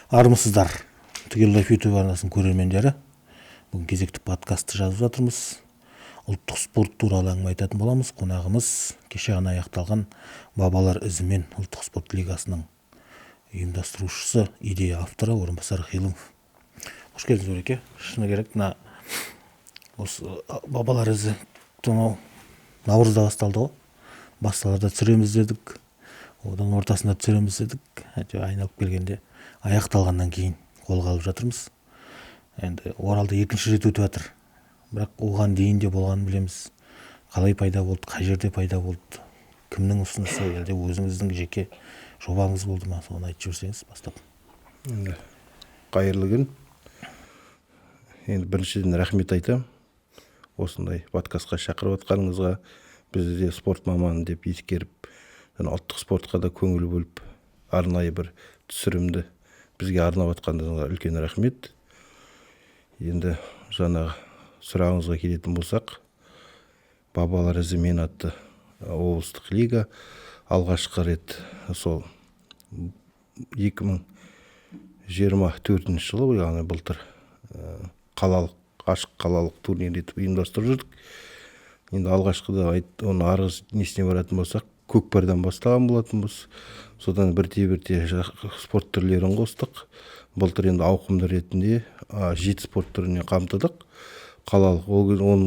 Армысыздар, Түгел Лайф Ютуб арнасының көрермендері. Бүгін кезекті подкастты жазып жатырмыз. Ұлттық спорт туралы әңгіме айтатын боламыз. Қонағымыз кеше ғана аяқталған «Бабалар ізімен» ұлттық спорт лигасының ұйымдастырушысы, идея авторы Орынбасар Ғилымов. Қош келдіңіз, Ореке. Шыны керек, мына осы «Бабалар ізі» сонау наурызда басталды ғой. Басталарда түсіреміз дедік, одан ортасында түсіреміз дедік, әйтеуір айналып келгенде аяқталғаннан кейін қолға алып жатырмыз. Енді Оралда екінші рет өтіп жатыр, бірақ оған дейін де болғанын білеміз. Қалай пайда болды, қай жерде пайда болды, кімнің ұсынысы, әлде өзіңіздің жеке жобаңыз болды ма? Соны айтып жіберсеңіз бастап. Енді қайырлы күн! Енді біріншіден, рахмет айтамын осындай подкастқа шақырып жатқаныңызға. Бізді де спорт маманы деп ескеріп және ұлттық спортқа да көңіл бөліп, арнайы бір түсірімді бізге арнап жатқандарыңызға үлкен рахмет. Енді жаңағы сұрағыңызға келетін болсақ, «Бабалар ізімен» атты облыстық лига алғашқы рет сол 2024 жылы, яғни былтыр, қалалық, ашық қалалық турнир етіп ұйымдастырып жүрдік. Енді алғашқыда айт, оның арғы несіне баратын болсақ, көкпардан бастаған болатынбыз. Содан бірте бірте спорт түрлерін қостық. Былтыр енді ауқымды ретінде жеті спорт түріне қамтыдық қалалық.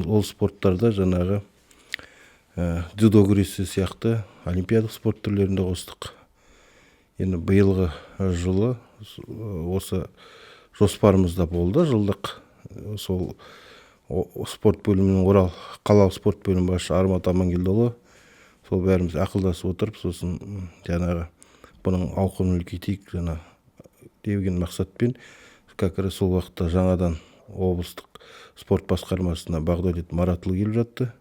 Ол спорттарда жаңағы дзюдо күресі сияқты олимпиадалық спорт түрлерін де қостық. Енді биылғы жылы осы жоспарымызда болды жылдық. Сол спорт бөлімінің, Орал қалалық спорт бөлімінің басшысы Армат Амангелдіұлы, сол бәріміз ақылдасып отырып, сосын жаңағы бұның ауқымын үлкейтейік жаңа деген мақсатпен, как раз сол уақытта жаңадан облыстық спорт басқармасына Бағдәулет Маратұлы келіп жатты.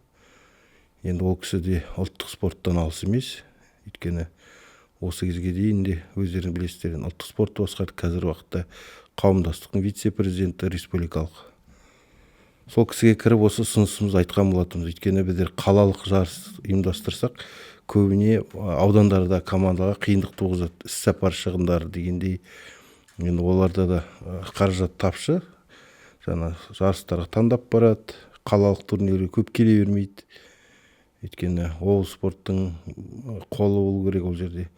Енді ол кісі де ұлттық спорттан алыс емес, өйткені осы кезге дейін де, өздеріңіз білесіздер, ұлттық спортты басқарды, қазіргі уақытта қауымдастықтың вице президенті республикалық. Сол кісіге кіріп, осы ұсынысымызды айтқан болатынбыз. Өйткені біздер қалалық жарыс ұйымдастырсақ, көбіне аудандарда командаға қиындық туғызады, іс сапар шығындары дегендей. Енді оларда да қаражат тапшы, жаңа жарыстарға таңдап барады, қалалық турнирге көп келе бермейді. Өйткені облыс спорттың қолы болу керек, ол жерде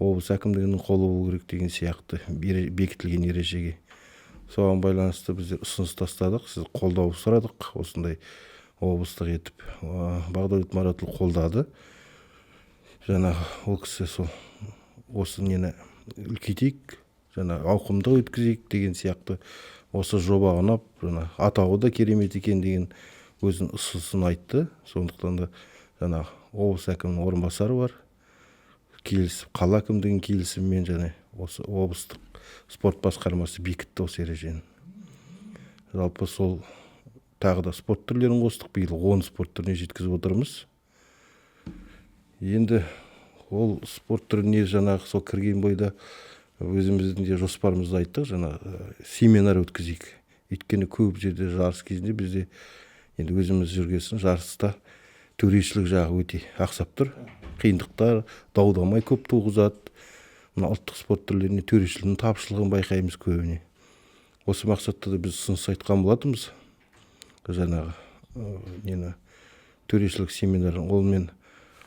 облыс әкімдігінің қолы болу керек деген сияқты бекітілген ережеге. Соған байланысты біздер ұсыныс тастадық, сіз қолдау сұрадық осындай облыстық етіп. Бағдәулет Маратұлы қолдады. Жаңағы ол кісі сол осы нені үлкейтейік, жаңа ауқымды өткізейік деген сияқты, осы жоба ұнап, жаңа атауы да керемет екен деген өзінің ұсынысын айтты. Сондықтан да жаңағы облыс әкімінің орынбасары бар, келісіп, қала әкімдігінің келісімімен және осы облыстық спорт басқармасы бекітті осы ережені. Жалпы сол тағы да спорт түрлерін қостық, биыл 10 спорт түріне жеткізіп отырмыз. Енді ол спорт түріне жаңағы сол кірген бойда өзіміздің де жоспарымызды айттық, жаңа семинар өткізейік. Өйткені көп жерде жарыс кезінде бізде, енді өзіміз жүргесін, жарыста төрешілік жағы өте ақсап тұр, қиындықтар, дау дамай көп туғызады. Мына ұлттық спорт түрлеріне төрешіліктің тапшылығын байқаймыз көбіне. Осы мақсатта да біз ұсыныс айтқан болатынбыз, жаңағы нені, төрешілік семинарын. Ол мен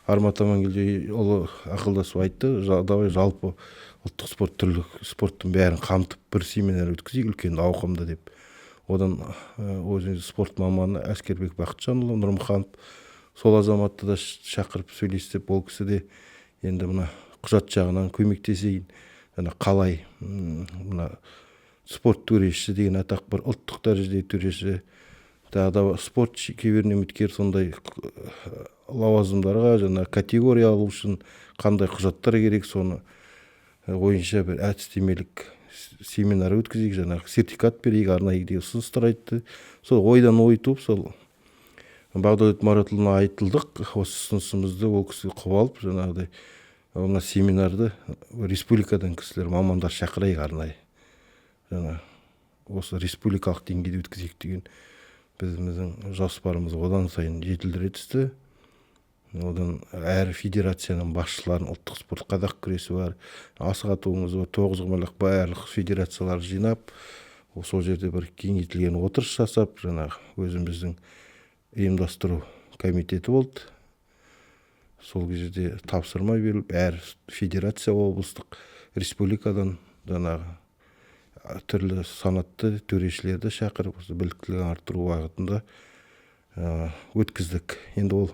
Армат Амангелдіұлы ақылдасып айтты: «Давай жалпы ұлттық спорт түрлі спорттың бәрін қамтып, бір семинар өткізейік үлкен ауқымды», — деп. Одан өзіміз спорт маманы Әскербек Бақытжанұлы Нұрмұханов, сол азаматты да шақырып сөйлестік. Ол кісі де енді мына құжат жағынан көмектесейін, жаңа қалай мына спорт төрешісі деген атақ бар, ұлттық дәрежедегі төреші, тағы да спорт шеберіне үміткер, сондай лауазымдарға жаңа категория алу үшін қандай құжаттар керек, соны бойынша бір әдістемелік семинар өткізейік, жаңағы сертификат берейік арнайы деген ұсыныстар айтты. Сол ойдан ой туып, сол Бағдәулет Маратұлына айтылдық осы ұсынысымызды. Ол кісі құп алып, жаңағыдай мына семинарды республикадан кісілер, мамандар шақырайық арнайы, жаңа осы республикалық деңгейде өткізейік деген біздің жоспарымыз одан сайын жетілдіре түсті. Одан әр федерацияның басшыларын, ұлттық спорт, қазақ күресі бар, асық атуымыз бар, тоғызқұмалақ, барлық федерациялар жинап, сол жерде бір кеңейтілген отырыс жасап, жаңағы өзіміздің ұйымдастыру комитеті болды. Сол кезде тапсырма беріліп, әр федерация облыстық, республикадан жаңағы түрлі санатты төрешілерді шақырып, осы біліктілігін арттыру бағытында өткіздік. Енді ол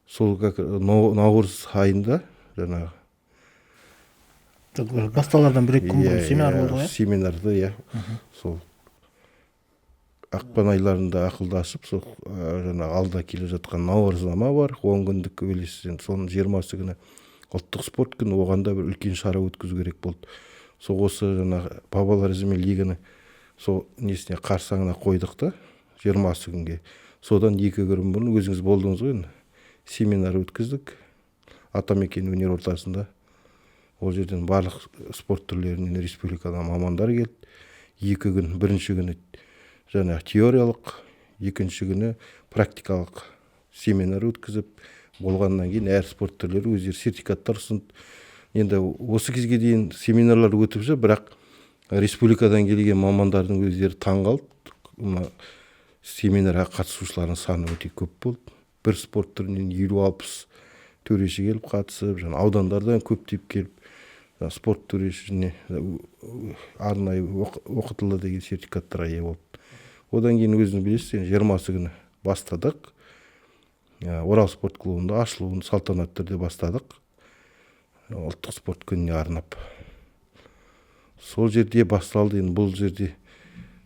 сол как наурыз айында жаңағы басталардан 1-2 күн бұрын семинар болды ғой, иә? Семинарды, иә, сол ақпан айларында ақылдасып, сол жаңағы алда келе жатқан наурызнама бар, 10 күндік белес, енді соның 20-сы күні ұлттық спорт күні, оған да бір үлкен шара өткізу керек болды. Сол осы жаңағы бабалар ізімен лиганы сол несіне қарсаңына қойдық та 20-сы күнге. Содан 2 күн бұрын өзіңіз болдыңыз ғой енді, семинар өткіздік Атамекен өнер ортасында. Ол жерден барлық спорт түрлерінен республикадан мамандар келді. 2 күн, бірінші күні жаңағы теориялық, екінші күні практикалық семинар өткізіп болғаннан кейін әр спорт түрлері өздері сертификаттар ұсынды. Енді осы кезге дейін семинарлар өтіп жүр, бірақ республикадан келген мамандардың өздері таң қалды. Мына семинарға қатысушылардың саны өте көп болды. Бір спорт түрінен 50-60 төреші келіп қатысып, жаңа аудандардан көптеп келіп, спорт төрешіне арнайы оқытылды деген сертификаттарға ие болды. Одан кейін өзіңіз білесіз, енді 20-сы күні бастадық. Орал спорт клубында ашылуын салтанатты түрде бастадық. Ұлттық спорт күніне арнап. Сол жерде басталды, енді бұл жерде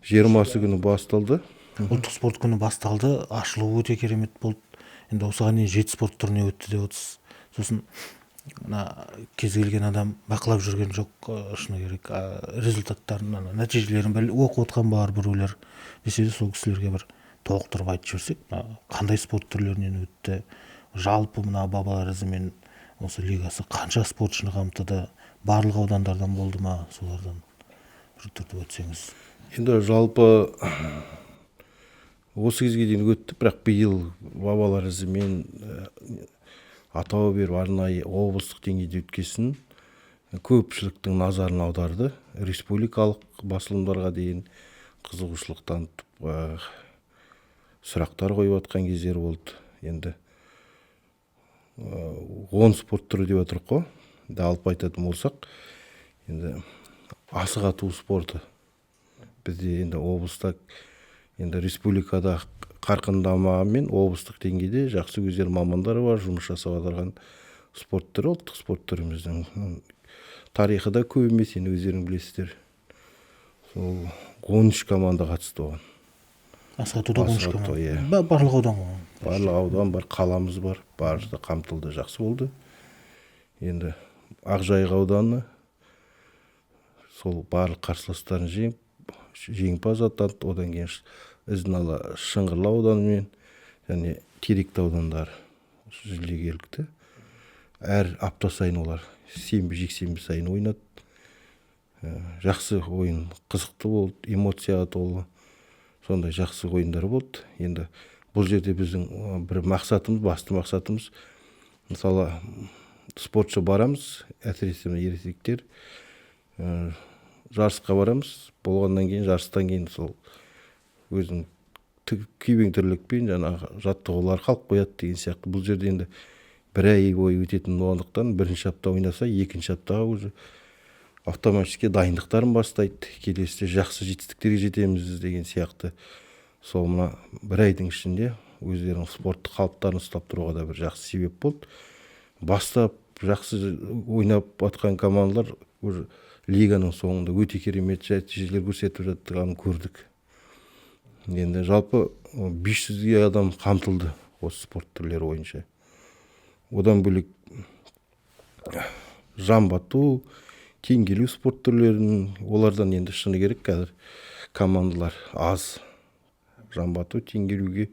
20-сы күні басталды. Ұлттық спорт күні басталды, ашылуы өте керемет болды. Енді осыған дейін 7 спорт түріне өтті деп отырсыз. Сосын мына кез келген адам бақылап жүрген жоқ, шыны керек, результаттарын, ана нәтижелерін оқып отқан бар біреулер десе де, сол кісілерге бір толықтырып айтып жіберсек, мына қандай спорт түрлерінен өтті, жалпы мына бабалар ізімен осы лигасы қанша спортшыны қамтыды, барлық аудандардан болды ма, солардан бір түртіп өтсеңіз. Енді жалпы осы кезге дейін өтті, бірақ биыл бабалар ізімен атау беріп арнайы облыстық деңгейде өткесін көпшіліктің назарын аударды. Республикалық басылымдарға дейін қызығушылық танытып, сұрақтар қойып жатқан кездер болды. Енді 10 спорт түрі деп отырмық қой. Енді алып айтатын болсақ, енді асық ату спорты бізде енді облыста, енді республикада қарқындамағанмен облыстық деңгейде жақсы өздері мамандары бар, жұмыс жасап отырған спорт түрі, ұлттық спорт түріміздің тарихы да көп емес, енді өздерің білесіздер. Сол 13 команда қатысты оған. Асық атуда 13 Асық ату, команда. иә. Барлық аудан ғой. Барлық аудан бар, қаламыз бар, барлығы қамтылды, жақсы болды. Енді Ақжайық ауданы сол барлық қарсыластарын жеңіп, жеңімпаз атанды. Одан кейін ізін ала Шыңғырлы ауданымен және Теректі аудандары жүлдеге ілікті. Әр апта сайын олар сенбі, жексенбі сайын ойнады. Жақсы ойын, қызықты болды, эмоцияға толы сондай жақсы ойындар болды. Енді бұл жерде біздің бір мақсатымыз, басты мақсатымыз, мысалы, спортшы барамыз, әсіресе мына ересектер, жарысқа барамыз, болғаннан кейін, жарыстан кейін сол өзінің күйбең тірлікпен жаңағы жаттығулар қалып қояды деген сияқты. Бұл жерде енді бір ай бойы өтетін болғандықтан, бірінші апта ойнаса, екінші аптаға уже автоматически дайындықтарын бастайды, келесіде жақсы жетістіктерге жетеміз деген сияқты. Сол мына бір айдың ішінде өздерінің спорттық қалыптарын ұстап тұруға да бір жақсы себеп болды. Бастап жақсы ойнап жатқан командалар уже лиганың соңында өте керемет нәтижелер көрсетіп жатқанын көрдік. Енді жалпы 500-ге адам қамтылды осы спорт түрлері бойынша. Одан бөлек жамбы ату, теңгелу спорт түрлерін, олардан енді шыны керек қазір командалар аз. Жамбы ату, теңгелуге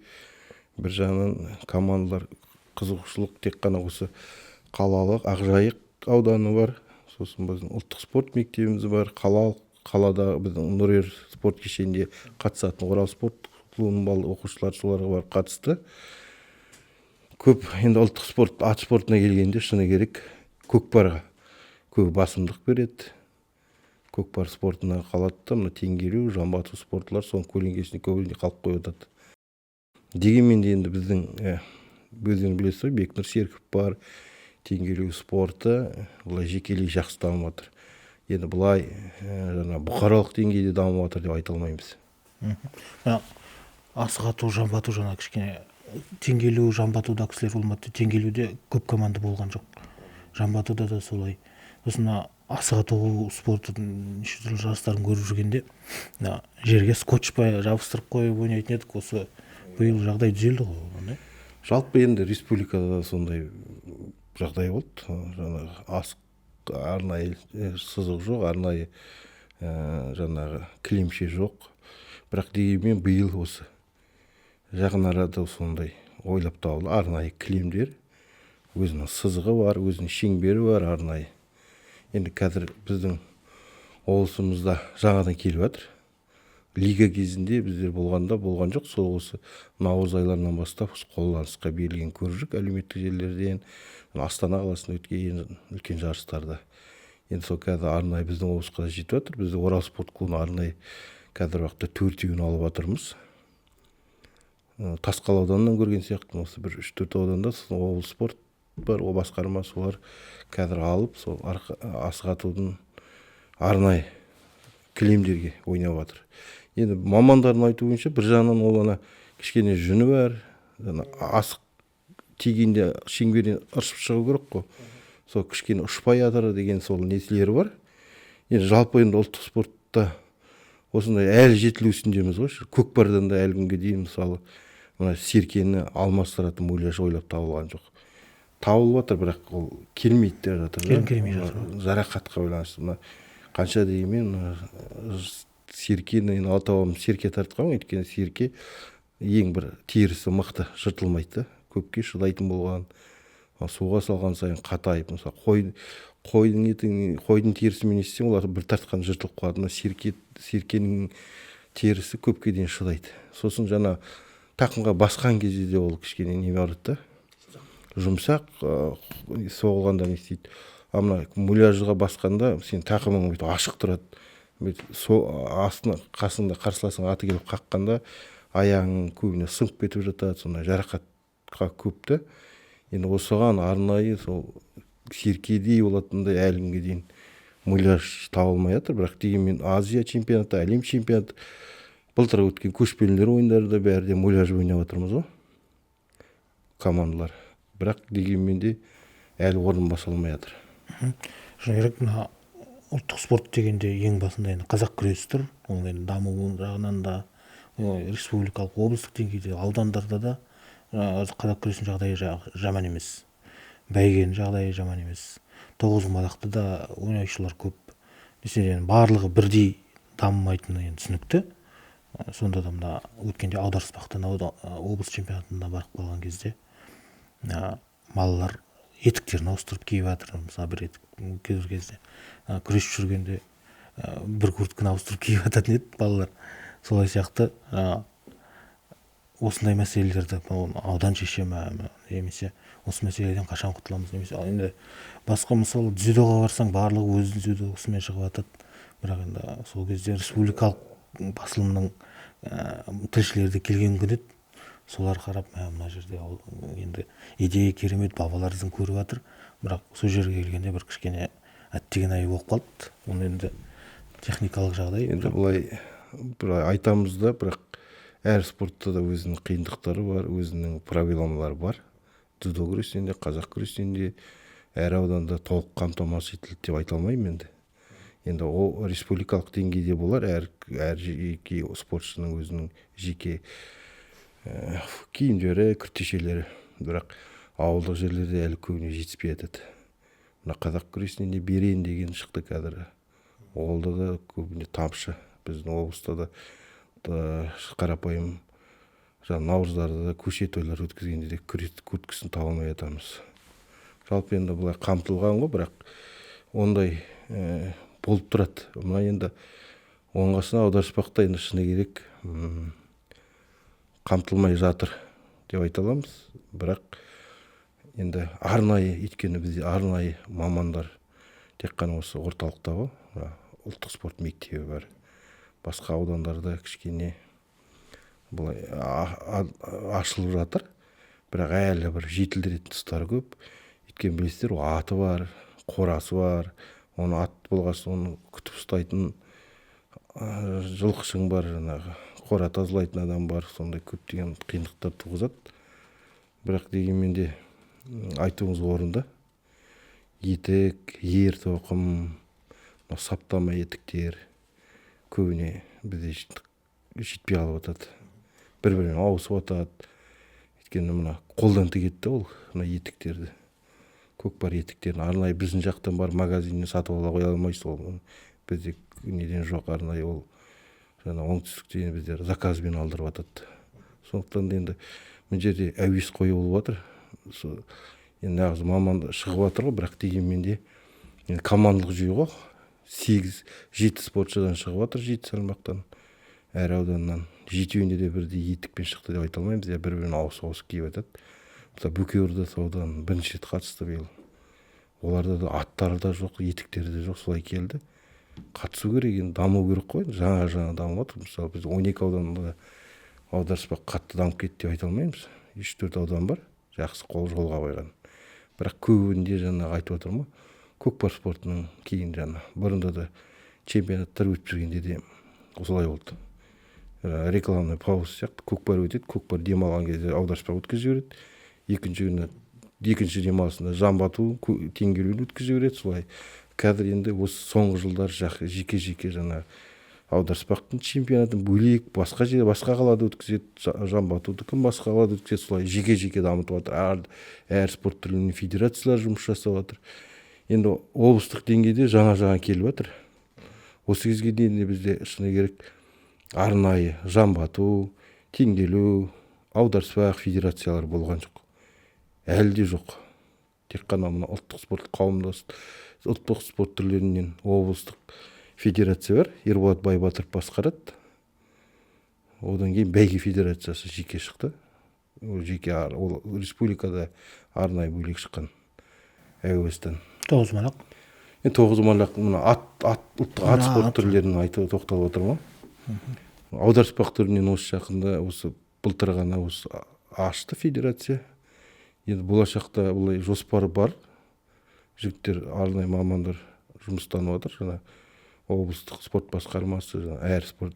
бір жағынан командалар қызығушылық тек қана осы қалалық Ақжайық ауданы бар, сосын біздің ұлттық спорт мектебіміз бар, қалада біздің Нұрер спорт кешенінде қатысатын Орал спорт клубының оқушылары соларға барып қатысты. Көп енді ұлттық спорт, ат спортына келгенде шыны керек, көкпарға көп басымдық береді. Көкпар спортына қалады да, мына теңгеру, жамбы ату спортлар соның көлеңкесіне көбіне қалып қойып жатады. Дегенмен де енді біздің өздеріңіз білесіз ғой, Бекнұр Серіков бар, теңгеру спорты былай жекелей жақсы дамып жатыр. Енді былай жаңа бұқаралық деңгейде дамып жатыр деп айта алмаймыз. Мына асық ату, жамбы ату, жаңа кішкене теңгелу, жамбы атуда кісілер болмады. Теңгелуде көп команда болған жоқ. Жамбы атуда да солай. Сосын мына асық ату спортының неше түрлі жарыстарын көріп жүргенде мына жерге скотч па жабыстырып қойып ойнайтын едік. Осы биыл жағдай түзелді ғой оған, иә? Жалпы енді республикада сондай жағдай болды. Жаңағы асық арнайы сызық жоқ, арнайы жаңағы кілемше жоқ. Бірақ дегенмен биыл осы жақын арада сондай ойлап табылды арнайы кілемдер, өзінің сызығы бар, өзінің шеңбері бар арнайы. Енді қазір біздің облысымызда жаңадан келіп жатыр. Лига кезінде біздер болғанда болған жоқ. Сол осы наурыз айларынан бастап қолданысқа берілген көріп жүрік әлеуметтік желілерден, Астана қаласында өткен үлкен жарыстарда. Енді сол қазір арнайы біздің облысқа да жетіп жатыр. Біз Орал спорт клубына арнайы қазір уақытта 4-еуін алып жатырмыз. Тасқала ауданынан көрген сияқтымын, осы бір 3-4 ауданда сосын облыс спорт бар, о басқарма солар қазір алып, сол асық атудың арнайы кілемдерге ойнап жатыр. Енді мамандардың айтуы бойынша бір жағынан ол ана кішкене жүні бар, ана асық тигенде шеңберден ыршып шығу керек қой. Сол кішкене ұшпай жатыр деген сол нелері бар. Енді жалпы енді ұлттық спортта осындай әлі жетілу үстіндеміз ғой. Көкпардан да әлі күнге дейін мысалы мына серкені алмастыратын муляж ойлап табылған жоқ. Табылып жатыр, бірақ ол келмейді деп жатыр. Келмей жатыр. Жарақатқа байланысты. Мына қанша дегенмен мына серкені енді ата бабам серке тартқан ғой, өйткені серке ең бір терісі мықты, жыртылмайды да, көпке шыдайтын болған. Суға салған сайын қатайып, мысалы қойдың етін, қойдың терісімен істесең, олар бір тартқан жыртылып қалады. Мына серкенің терісі көпке дейін шыдайды. Сосын жаңа тақымға басқан кезде де ол кішкене не барады да, жұмсақ, соғылғанда не істейді. А мына муляжға басқанда сен тақымың бүйтіп ашық тұрады. Бүйтіп астына қасында қарсыласың аты келіп қаққанда аяғың көбіне сынып кетіп жатады, сондай жарақатқа көп та. Енді осыған арнайы сол серкедей болатындай әлі күнге дейін муляж табылмай жатыр. Бірақ дегенмен Азия чемпионаты, әлем чемпионаты, былтыр өткен көшпенділер ойындарында бәрі де муляж ойнап жатырмыз ғой командалар. Бірақ дегенмен де әлі орнын баса алмай жатыр. Шыны керек, мына ұлттық спорт дегенде ең басында енді қазақ күресі тұр. Оның енді дамуы жағынан да, республикалық, облыстық деңгейде, аудандарда да қазақ күресінің жағдайы жаман емес. Бәйгенің жағдайы жаман емес. Тоғызқұмалақты да ойнаушылар көп. Десе де енді барлығы бірдей дамымайтыны енді түсінікті. Сонда да мына өткенде аударыспақтан облыс чемпионатына барып қалған кезде балалар етіктерін ауыстырып киіп жатыр. Мысалы бір етік кейбір кезде күресіп жүргенде бір куртканы ауыстырып киіп жататын еді балалар. Солай сияқты осындай мәселелерді аудан шеше ме, немесе осы мәселеден қашан құтыламыз, немесе енді басқа мысалы дзюдоға барсаң барлығы өзінің дзюдосымен шығып жатады. Бірақ енді сол кезде республикалық басылымның тілшілері де келген күні еді. Солар қарап, мына жерде енді идея керемет, бабалар ізін көріп жатыр. Бірақ сол жерге келгенде бір кішкене әттеген-ай болып қалды. Оны енді техникалық жағдай. Енді былай айтамыз да, бірақ әр спортта да өзінің қиындықтары бар, өзінің проблемалары бар. Дзюдо күресінен де, қазақ күресінен де әр ауданда толық қамтамасыз етілді деп айта алмаймын енді. Енді ол республикалық деңгейде болар, әр жеке спортшының өзінің жеке киімдері, күртешелері. Бірақ ауылдық жерлерде әлі көбіне жетіспей жатады. Мына қазақ күресінен де берен деген шықты қазір. Олда да көбіне тамшы. Біздің облыста да қарапайым жаңа наурыздарда да көше тойлар өткізгенде де күрткісін таба алмай жатамыз. Жалпы енді былай қамтылған ғой, бірақ ондай болып тұрады. Мына енді оңғасына аударыспақта енді шыны керек, қамтылмай жатыр деп айта аламыз. Бірақ Енді арнайы, өйткені бізде арнайы мамандар тек қана осы орталықта ғой, ұлттық спорт мектебі бар. Басқа аудандарда кішкене былай ашылып жатыр, бірақ әлі бір жетілдіретін тұстары көп. Өйткені білесіздер, ол аты бар, қорасы бар, оны ат болғасын оны күтіп ұстайтын жылқышың бар, жаңағы қора тазалайтын адам бар, сондай көптеген қиындықтар туғызады. Бірақ дегенмен де айтуыңыз орынды, етік, ер тоқым, саптама етіктер көбіне бізде жетпей қалып жатады, бір бірімен ауысып жатады. Өйткені мына қолдан тігеді да ол мына етіктерді, көкпар етіктерін арнайы біздің жақтан барып магазиннен сатып ала қоя алмайсыз, ол бізде неден жоқ арнайы, ол жаңа оңтүстіктен біздер заказбен алдырып жатады. Сондықтан да енді мына жерде әуесқой болып жатыр. Сол енді нағыз маман шығып жатыр ғой, бірақ дегенмен де енді командалық жүйе ғой, 8-7 спортшыдан шығып жатыр, 7 салмақтан әр ауданнан, жетеуінде де бірдей етікпен шықты деп айта алмаймыз, бір бірін ауысып киіп жатады. Мысалы Бөкейорда ауданынан бірінші рет қатысты биыл, оларда да аттары да жоқ, етіктері де жоқ, солай келді. Қатысу керек, енді даму керек қой, жаңа жаңа дамып жатыр. Мысалы біз 12 ауданда аударыспақ қатты дамып кетті деп айта алмаймыз, 3-4 аудан бар жақсы қол жолға қойған, бірақ көбінде жаңағы айтып отырмын ғой, көкпар спортының кейін жаңа бұрында да чемпионаттар өтіп жүргенде де осылай болды. Рекламный пауза сияқты көкпар өтеді, көкпар демалған кезде аударыспақ өткізіп жібереді, екінші күні екінші демалысында жамбы ату, теңге ілуін өткізіп жібереді. Солай қазір енді осы соңғы жылдары жеке жеке жаңа аударыспақтың чемпионатын бөлек басқа жерде, басқа қалада өткізеді, жамбы атудікін басқа қалада өткізеді, солай жеке жеке дамытып жатыр. Әр спорт түрінің федерациялары жұмыс жасап жатыр. Енді облыстық деңгейде жаңа жаңа келіп жатыр. Осы кезге дейін де бізде шыны керек арнайы жамбы ату, теңге ілу, аударыспақ федерациялар болған жоқ, әлі де жоқ. Тек қана мына ұлттық спорт қауымдастық, ұлттық спорт түрлерінен облыстық федерация бар, Ерболат Байбатыров басқарады. Одан кейін бәйге федерациясы жеке шықты, ол жеке, ол республикада арнайы бөлек шыққан әуестен. Тоғызқұмалақ. Енді тоғызқұмалақ мына ат, ат, ұлттық ат спорт түрлерін айтып тоқталып отырмын ғой. Аударыспақ түрінен осы жақында, осы былтыр ғана осы ашты федерация. Енді болашақта былай жоспар бар, жігіттер, арнайы мамандар жұмыстанып жатыр. Жаңа облыстық спорт басқармасы жаңа әр спорт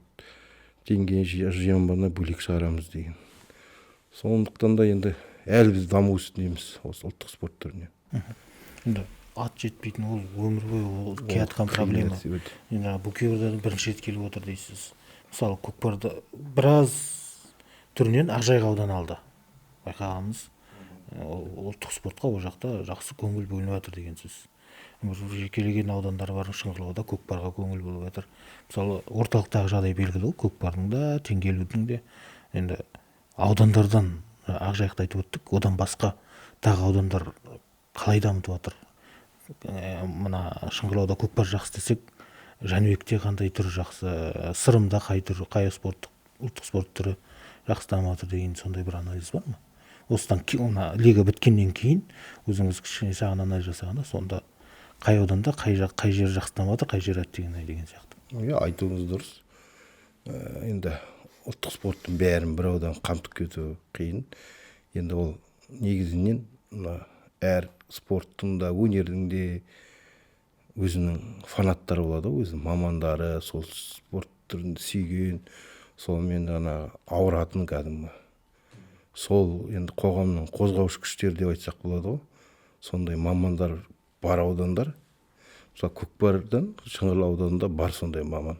деңгейін жиынбана бөлек шығарамыз деген. Сондықтан да енді әлі біз даму үстіндеміз осы ұлттық спорт түріне. Енді ат жетпейтін ол өмір бойы ол келатқан проблема. Енді Бөкейордадан бірінші рет келіп отыр дейсіз. Мысалы көкпарды біраз түрінен Ақжайық ауданы алды. Байқағанымыз ұлттық спортқа ол жақта жақсы көңіл бөлініп жатыр деген сөз. Жекелеген аудандар бар, Шыңғырлауда көкпарға көңіл бөліп жатыр. Мысалы орталықтағы жағдай белгілі ғой, көкпардың да, теңге ілудің де. Енді аудандардан Ақжайықты айтып өттік, одан басқа тағы аудандар қалай дамытып жатыр? Мына Шыңғырлауда көкпар жақсы десек, Жәнібекте қандай түрі жақсы, Сырымда қай түрі, қай спорттық, ұлттық спорт түрі жақсы дамып жатыр деген сондай бір анализ бар ма? Осыдан мына лига біткеннен кейін өзіңіз кішкене шағын анализ жасағанда, сонда қай ауданда қай жақ, қай жер жақсы дамып жатыр, қай жер әттеген-ай деген сияқты. Иә, айтуыңыз дұрыс. Енді ұлттық спорттың бәрін бір аудан қамтып кету қиын. Енді ол негізінен мына әр спорттың да, өнердің де өзінің фанаттары болады ғой, өзінің мамандары, сол спорт түрін сүйген, сонымен ана ауыратын кәдімгі. Сол енді қоғамның қозғаушы күштері деп айтсақ болады ғой. Сондай мамандар бар аудандар. Мысалы Көкпардан Шыңғырлау ауданында бар сондай маман.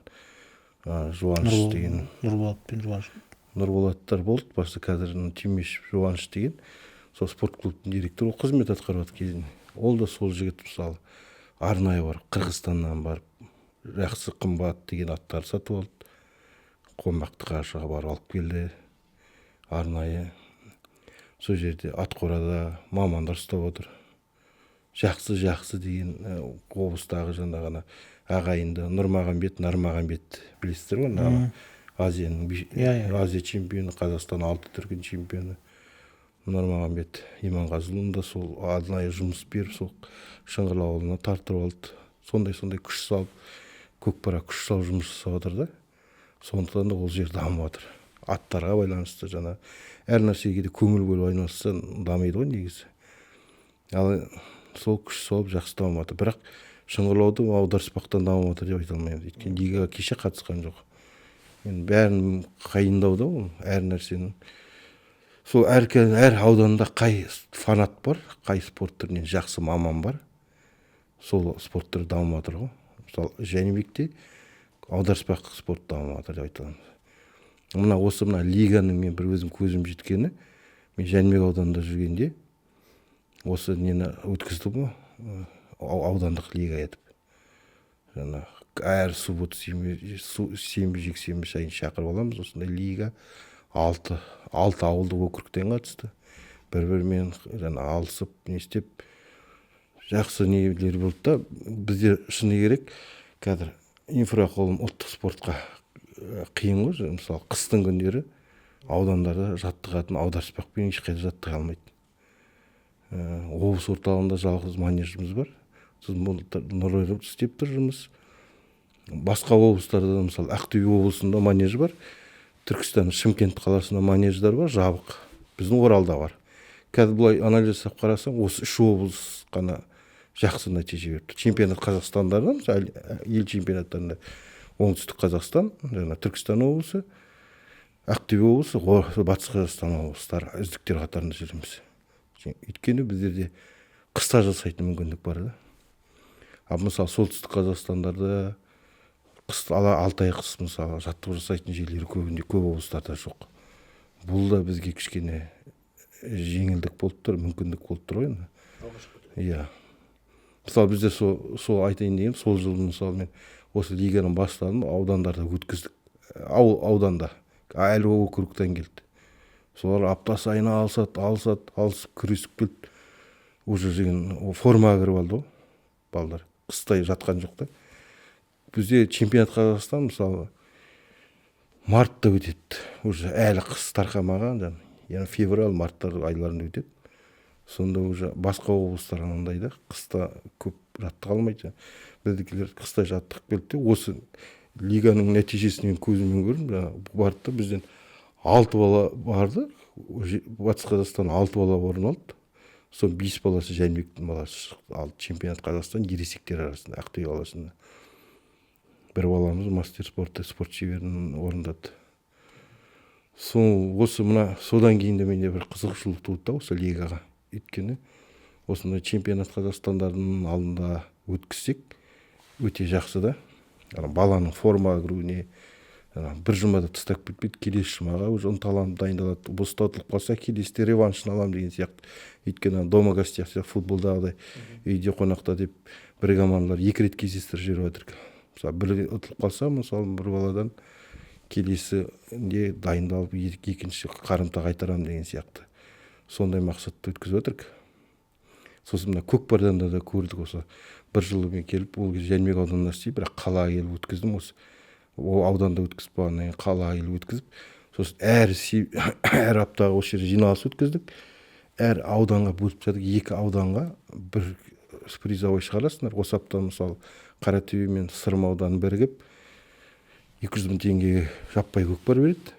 Жуаныш деген. Нұрболат пен Жуаныш. Нұрболаттар болды, баста қазір Тимешев Жуаныш деген сол спорт клубтың директоры, ол қызмет атқарып жатыр кезінде. Ол да сол жігіт мысалы арнайы барып, Қырғызстаннан барып, жақсы қымбат деген аттар сатып алды. Қомақты қаршыға барып алып келді. Арнайы сол жерде ат қорада мамандар ұстап отыр. Жақсы-жақсы деген облыстағы жаңағы ағайынды Нұрмағамбет, Нармағамбет білесіздер ғой, Азияның Азия чемпионы, Қазақстан 6 дүркін чемпионы. Нармағамбет Иманғазыұлын да сол арнайы жұмыс беріп, сол Шыңғырлау ауылына тартып алды. Сондай күш салып, көкпарға күш салып жұмыс жасап жатыр да. Сондықтан да ол жер дамып жатыр. Аттарға байланысты жаңа әр нәрсеге де көңіл бөліп айналысса, дамиды ғой негізі. Ал сол күш салып жақсы дамып жатыр. Бірақ Шыңғырлауды аударыспақтан дамып жатыр деп айта алмаймыз. Өйткені лигаға кеше қатысқан жоқ. Енді бәрін қиындау да ол, әр нәрсенің. Сол әр ауданда қай фанат бар, қай спорт түрінен жақсы маман бар, сол спорт түрі дамып жатыр ғой. Мысалы, Жәнібекте аударыспақ спорт дамып жатыр деп айта аламыз. Мына осы мына лиганың мен бір өзім көзім жеткені, мен Жәнібек ауданында жүргенде осы нені өткіздім ғой, аудандық лига етіп. Жаңа әр суббота, сенбі, жексенбі сайын шақырып аламыз осындай лига. Алты ауылдық округтен қатысты. Бір-бірімен жаңа алысып, не істеп, жақсы нелер болды да. Бізде шыны керек, қазір инфрақұрылым ұлттық спортқа қиын ғой. Мысалы, қыстың күндері аудандарда жаттығатын аударыспақпен ешқайда жаттыға алмайды. Облыс орталығында жалғыз манежіміз бар. Сосын Нұрайда істеп тұр жұмыс. Басқа облыстарда, мысалы, Ақтөбе облысында манеж бар. Түркістан, Шымкент қаласында манеждар бар, жабық. Біздің Оралда бар. Қазір былай анализ жасап қарасаң, осы үш облыс қана жақсы нәтиже беріп тұр. Чемпионат Қазақстандарда, мысалы, ел чемпионаттарында Оңтүстік Қазақстан, жаңа Түркістан облысы, Ақтөбе облысы, Батыс Қазақстан облыстары үздіктер қатарында жүреміз. Өйткені біздерде қыста жасайтын мүмкіндік бар да. Ал мысалы, Солтүстік Қазақстандарда қыс ала 6 ай қыс, мысалы, жаттығу жасайтын жерлері көбінде көп облыстарда жоқ. Бұл да бізге кішкене жеңілдік болып тұр, мүмкіндік болып тұр ғой енді. Иә. Мысалы, бізде сол айтайын дегенім, сол жылы, мысалы, мен осы лиганы бастадым, аудандарда өткіздік. Ауданда әлі округтан келді. Солар апта сайын алысады, алысады, алысып күресіп келді. Уже деген формаға кіріп алды ғой балдар. Қыстай жатқан жоқ та. Бізде чемпионат Қазақстан, мысалы, мартта өтеді. Уже әлі қыс тарқамаған, яғни февраль, март айларында өтеді. Сонда уже басқа облыстар анандай да, қыста көп жаттыға алмайды. Біздікілер қыста жаттығып келді де, осы лиганың нәтижесін мен көзіммен көрдім. Жаңа барды да, бізден 6 бала барды, Батыс Қазақстан 6 бала орын алды. Сол 5 баласы Жәнібектің баласы шықты. Ал чемпионат Қазақстан ересектер арасында Ақтөбе қаласында бір баламыз мастер спорта, спорт шеберін орындады. Сол осы мына содан кейін де менде бір қызығушылық туды да осы лигаға. Өйткені осындай чемпионат Қазақстандардың алдында өткізсек өте жақсы да. Ана баланың формаға кіруіне, ана бір жұмада тастап кетпейді, келесі жұмаға уже ынталанып дайындалады. Боста ұтылып қалса, келесіде реваншын аламын деген сияқты. Өйткені дома гостях сияқты, футболдағыдай үйде қонақта деп бір командалар 2 рет кездестіріп жіберіп жатыр. Мысалы, бір ұтылып қалса, мысалы, бір баладан келесінде дайындалып екінші қарымта қайтарамын деген сияқты. Сондай мақсатта өткізіп жатырмық. Сосын мына көкпардан да көрдік осы. Бір жылы мен келіп, ол кезде Жәнібек ауданында істеймін, бірақ қалаға келіп өткіздім осы. Ол ауданда өткізіп болғаннан кейін қалаға келіп өткізіп, сосын әр аптаға осы жерде жиналыс өткіздік. Әр ауданға бөліп тастадық, 2 ауданға бір призовой шығарасыңдар. Осы апта, мысалы, Қаратөбе мен Сырым ауданы бірігіп 200 мың теңгеге жаппай көкпар береді.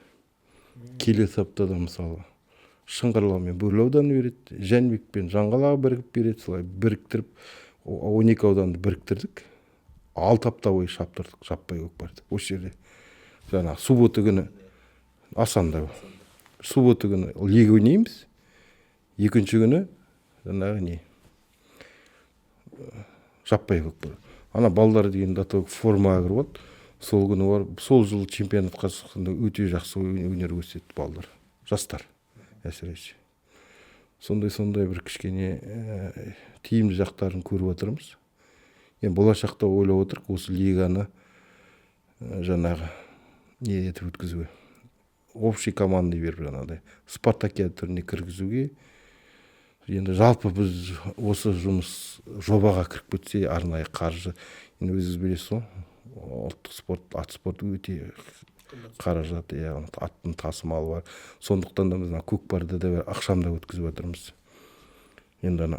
Келесі аптада, мысалы, Шыңғырлау мен Бөрлі ауданы береді, Жәнібек пен Жаңғала бірігіп береді. Солай біріктіріп 12 ауданды біріктірдік. 6 апта бойы шаптырдық жаппай көкпарды. Осы жерде жаңағы суббота күні Асанда, суббота күні лига ойнаймыз, екінші күні жаңағы не жаппай көкпар. Ана балдар деген до того формаға кіріп алды. Сол күні барып, сол жылы чемпионат Қазақстанда өте жақсы өнер көрсетті балдар, жастар әсіресе. Сондай бір кішкене тиімді жақтарын көріп отырмыз. Енді болашақта ойлап отырмық осы лиганы жаңағы не етіп өткізуге, общий команда беріп жаңағыдай спартакиада түріне кіргізуге. Енді жалпы біз осы жұмыс жобаға кіріп кетсе, арнайы қаржы, енді өзіңіз білесіз ғой, ұлттық спорт, ат спорты өте Қаражат, иә, аттың тасымалы бар. Сондықтан да біз мына көкпарды да ықшамдап өткізіп жатырмыз. Енді ана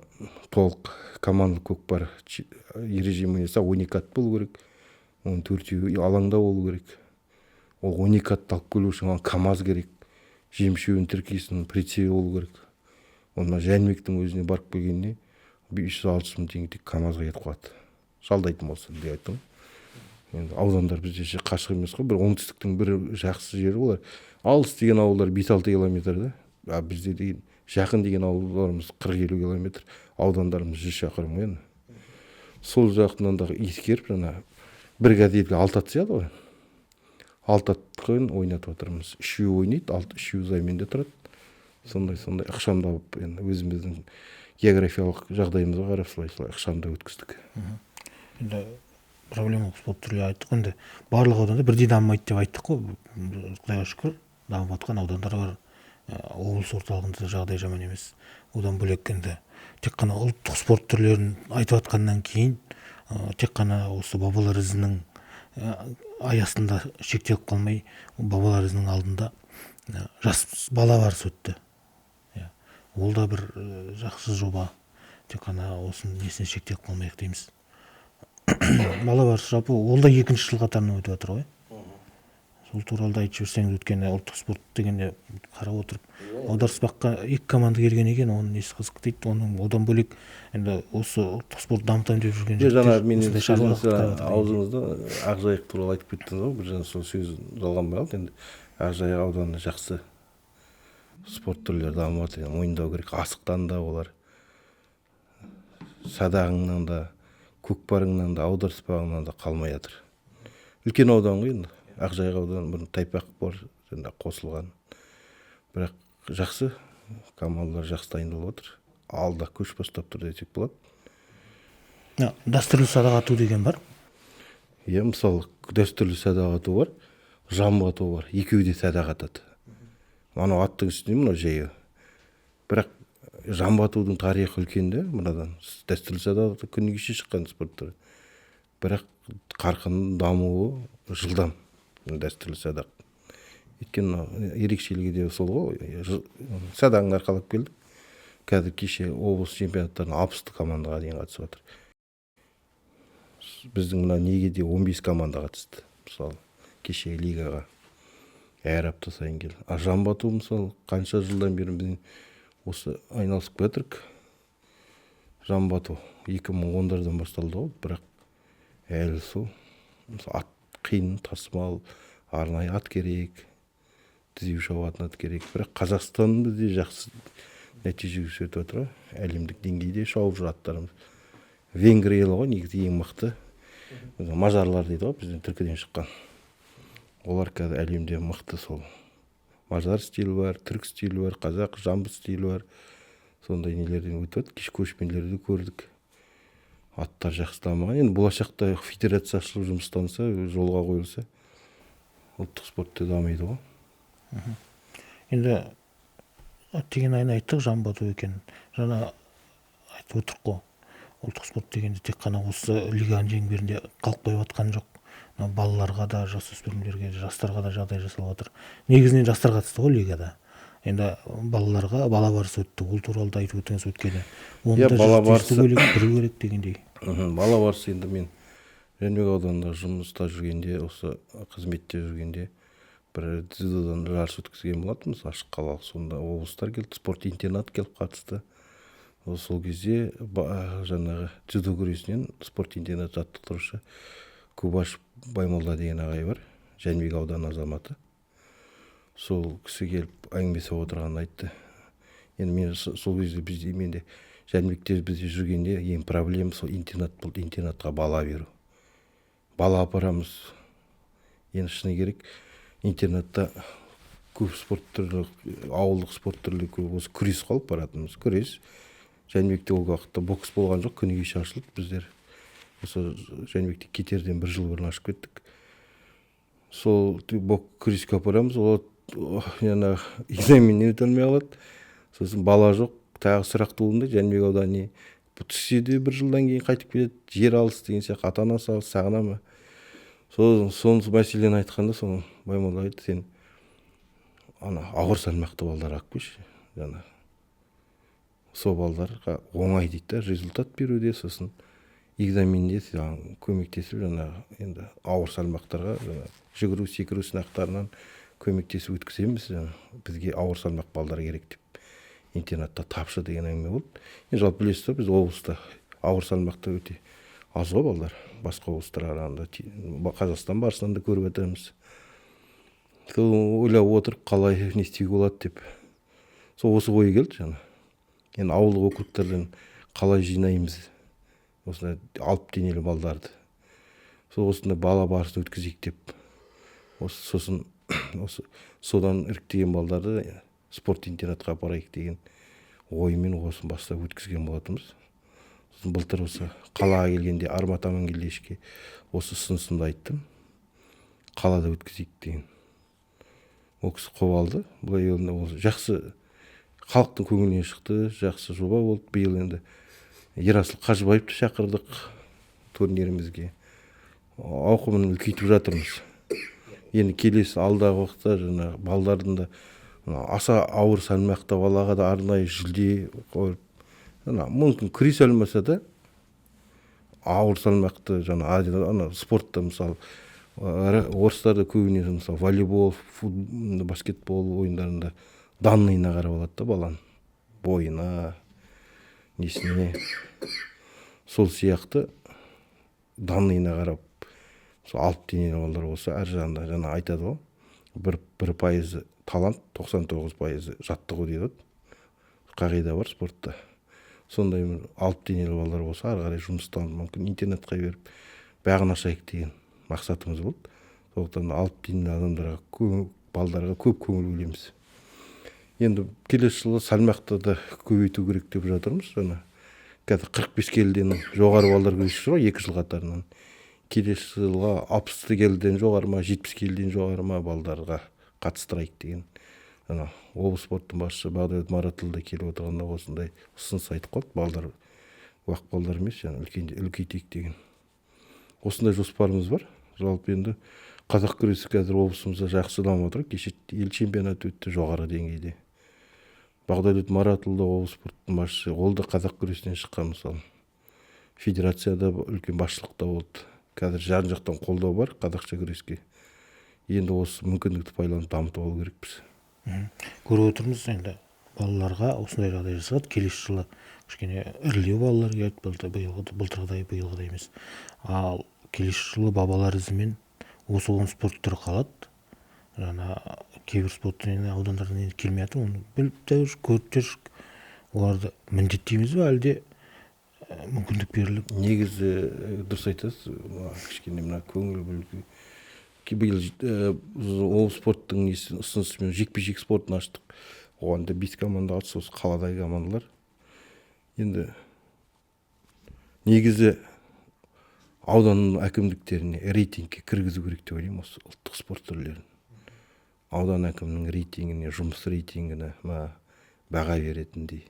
толық командалық көкпар ереже бойынша 12 ат болу керек, оның төртеуі алаңда болу керек. Ол 12 атты алып келу үшін оған КамАЗ керек, жемшеуін тіркейсің, прицебі болу керек. Ол мына Жәнібектің өзіне барып келгенде 500-600 мың теңге тек КамАЗға кетіп қалады, жалдайтын болса деп айттым. Енді аудандар бізде қашық емес қой, бір оңтүстіктің бір жақсы жері олар. Алыс деген ауылдар 5-6 километр да, а бізде деген жақын деген ауылдарымыз 40-50 километр, аудандарымыз 100 шақырым ғой енді. Сол жағынан да ескеріп, жаңа бір газельге 6 ат сияды ғой, 6 атпен ойнатып жатырмыз. Үшеуі ойнайды, алты, үшеуі заменде тұрады. Сондай сондай ықшамдап, енді өзіміздің географиялық жағдайымызға қарап солай солай ықшамдап өткіздік. Енді проблемалық спорт түрлері айттық, енді барлық ауданда бірдей дамымайды деп айттық қой. Құдайға шүкір, дамып жатқан аудандар бар, облыс орталығында да жағдай жаман емес. Одан бөлек енді тек қана ұлттық спорт түрлерін айтып жатқаннан кейін тек қана осы бабалар ізінің аясында шектеліп қалмай, бабалар ізінің алдында жас бала барысы өтті. Иә, ол да бір жақсы жоба. Тек қана осының несіне шектеліп қалмайық дейміз. Бала барысы жалпы ол да екінші жыл қатарынан өтіп жатыр ғой. Сол туралы да айтып жіберсеңіз, өйткені ұлттық спорт дегенде қарап отырып аударыспаққа екі команда келген екен, оның несі қызық дейді. Оның одан бөлек енді осы ұлттық спортты дамытамын деп жүрген жаңа мен аузыңызда Ақжайық туралы айтып кеттіңіз ғой, бір жаңа сол сөз жалғанбай қалды. Енді Ақжайық ауданы жақсы спорт түрлері дамып жатыр, мойындау керек. Асықтан да олар, садағыңнан да, көкпарыңнан да, аударыспағыңнан да қалмай жатыр. Үлкен аудан ғой енді Ақжайық ауданы, бұрын Тайпақ бар, жаңа қосылған. Бірақ жақсы командалар жақсы дайындалып отыр, алда көш бастап тұр десек болады. Дәстүрлі садақ ату деген бар. Иә, мысалы дәстүрлі садақ ату бар, жамбы ату бар, екеуі де садақ атады. Анау аттың үстінде, мынау жаяу. Бірақ жамбы атудың тарихы үлкен де мынадан. Дәстүрлі садақ ату күні кеше шыққан спорт түрі. Бірақ қарқынды дамуы жылдам дәстүрлі садақ. Өйткені ерекшелігі де сол ғой, садағын арқалап келдік. Қазір кеше облыс чемпионаттарына 60 командаға дейін қатысып жатыр. Біздің мына неге де 15 команда қатысты, мысалы, кеше лигаға. Әр апта сайын келді. А жамбы ату, мысалы, қанша жылдан бері біз осы айналысып келе жатырмық. Жамбы ату 2010-дардан басталды ғой, бірақ әлі сол. Мысалы, ат қиын, тасымал, арнайы ат керек, түзеу шабатын ат керек. Бірақ Қазақстан бізде жақсы нәтиже көрсетіп жатыр ғой, әлемдік деңгейде шауып жүр аттарымыз. Венгрия елі ғой негізі ең мықты. Мажарлар дейді ғой, бізден түркіден шыққан. Олар қазір әлемде мықты сол. Мажар стилі бар, түрік стилі бар, қазақ жамбы стилі бар. Сондай нелерден өтіп жатыр. Кеше көшпенділерді көрдік. Аттар жақсы дамыған. Енді болашақта федерация ашылып жұмыстанса, жолға қойылса, ұлттық спорт та дамиды ғой. Енді ат деген айын айттық, жамбы ату екен. Жаңа айтып отырық қой, ұлттық спорт дегенде тек қана осы лиганың шеңберінде қалып қойып жатқан жоқ. Балаларға да, жасөспірімдерге, жастарға да жағдай жасалып жатыр. Негізінен жастар қатысты ғой лигада. Енді балаларға бала барысы өтті. Ол туралы да айтып өтіңіз, өткені. Оны да бала барысы білу керек дегендей. Бала барысы енді мен Жәнібек ауданында жұмыста жүргенде, осы қызметте жүргенде бір дзюдодан жарыс өткізген болатынбыз, ашық қалалық. Сонда облыстар келді, спорт интернат келіп қатысты. Сол кезде жаңағы дзюдо күресінен спорт интернат жаттықтырушы Кубаш Баймолда деген ағай бар, Жәнібек ауданы азаматы. Сол кісі келіп әңгіме соғып отырғанын айтты. Енді мен сол кезде бізде, менде Жәнібекте бізде жүргенде ең проблема сол интернат болды, интернатқа бала беру. Бала апарамыз. Енді шыны керек, интернатта көп спорт түрлі, ауылдық спорт түрлері көп, осы күрес қалып баратынбыз. Күрес. Жәнібекте ол уақытта бокс болған жоқ, күні кеше ашылды. Біздер осы Жәнібекте кетерден бір жыл бұрын ашып кеттік. Сол күреске апарамыз, ол жаңағы экзаменнен өте алмай қалады. Сосын бала жоқ, тағы сұрақ туындайды. Жәнібек ауданы түссе де бір жылдан кейін қайтып келеді, жер алыс деген сияқты, ата анасы алыс, сағына ма. Сол мәселені айтқанда, сол Баймолда айтты: «Сен ана ауыр салмақты балдар алып келші, жаңа сол балдарға оңай», — дейді да, результат беруде. Сосын экзаменде саған көмектесіп, жаңағы енді ауыр салмақтарға жаңа жүгіру, секіру сынақтарынан көмектесіп өткіземіз, жаңа бізге ауыр салмақ балдар керек деп, интернатта тапшы деген әңгіме болды. Енді жалпы білесіз ғой, біз облыста ауыр салмақта өте аз ғой балдар, басқа облыстарға қарағанда, Қазақстан барысынан да көріп жатырмыз. Сол ойлап отырып, қалай, не істеуге болады деп, сол осы ой келді. Жаңа енді ауылдық округтерден қалай жинаймыз осындай алып денелі балдарды, сол осындай бала барысын өткізейік деп, осы сосын осы содан іріктеген балдарды спорт интернатқа апарайық деген оймен осыны бастап өткізген болатынбыз. Сосын былтыр осы қалаға келгенде Армат Амангелдиевичке осы ұсынысымды айттым, қалада өткізейік деген. Ол кісі құп алды. Былай енді ол жақсы, халықтың көңілінен шықты, жақсы жоба болды. Биыл енді Ерасыл Қажыбаевты шақырдық турнирімізге, ауқымын үлкейтіп жатырмыз. Енді келесі алдағы уақытта жаңағы балдардың да мына аса ауыр салмақты балаға да арнайы жүлде қойып, ана мүмкін күресе алмаса да, ауыр салмақты жаңа ана спортта, мысалы, орыстарда көбіне, мысалы, волейбол, баскетбол ойындарында данныйына қарап алады да баланың, бойына, несіне. Сол сияқты данныйына қарап, сол алып денелі балалар болса, ар жағында жаңа айтады ғой, бір пайызы талант, 99%-ы жаттығу дейді ғой, қағида бар спортта. Сондай бір алып денелі балалар болса, ары қарай жұмыстанып, мүмкін интернатқа беріп, бағын ашайық деген мақсатымыз болды. Сондықтан алып денелі адамдарға, балдарға көп көңіл бөлеміз. Енді келесі жылы салмақты да көбейту керек деп жатырмыз. Жаңа қазір 45 келіден жоғары балалар күресіп жүр ғой 2 жыл қатарынан. Келесі жылға 60 келіден жоғары ма, 70 келіден жоғары ма балдарға қатыстырайық деген. Ана облыс спорттың басшысы Бағдәулет Маратұлы да келіп отырғанда осындай ұсыныс айтып қалды: балдар уақ балдар емес, жаңа үлкен, үлкейтейік деген осындай жоспарымыз бар. Жалпы енді қазақ күресі қазір облысымызда жақсы дамып отыр. Кеше ел чемпионаты өтті жоғары деңгейде. Бағдәулет Маратұлы да облыс спорттың басшысы, ол да қазақ күресінен шыққан, мысалы, федерацияда үлкен басшылықта болды. Қазір жан жақтан қолдау бар қазақша күреске. Енді осы мүмкіндікті пайдаланып, дамытып алу керекпіз. Көріп отырмыз, енді балаларға осындай жағдай жасалады. Келесі жылы кішкене ірілеу балалар келеді, былтыр, биылғы, былтырғыдай, биылғыдай емес. Ал келесі жылы бабалар ізімен осы 10 спорт түрі қалады. Жаңа кейбір спорт түрінен аудандардан енді келмей жатыр, оны біліп те жүрік, көріп те жүрік. Оларды міндеттейміз бе, әлде мүмкіндік беріліп? Негізі дұрыс айтасыз. Мына кішкене мына көңіл бөлу. Биыл облыс спорттың несі ұсынысымен жекпе жек спортын аштық. Оған да бес команда қатысты, осы қаладағы командалар. Енді негізі аудан әкімдіктеріне рейтингке кіргізу керек деп ойлаймын осы ұлттық спорт түрлерін. Аудан әкімінің рейтингіне, жұмыс рейтингіне ма баға беретіндей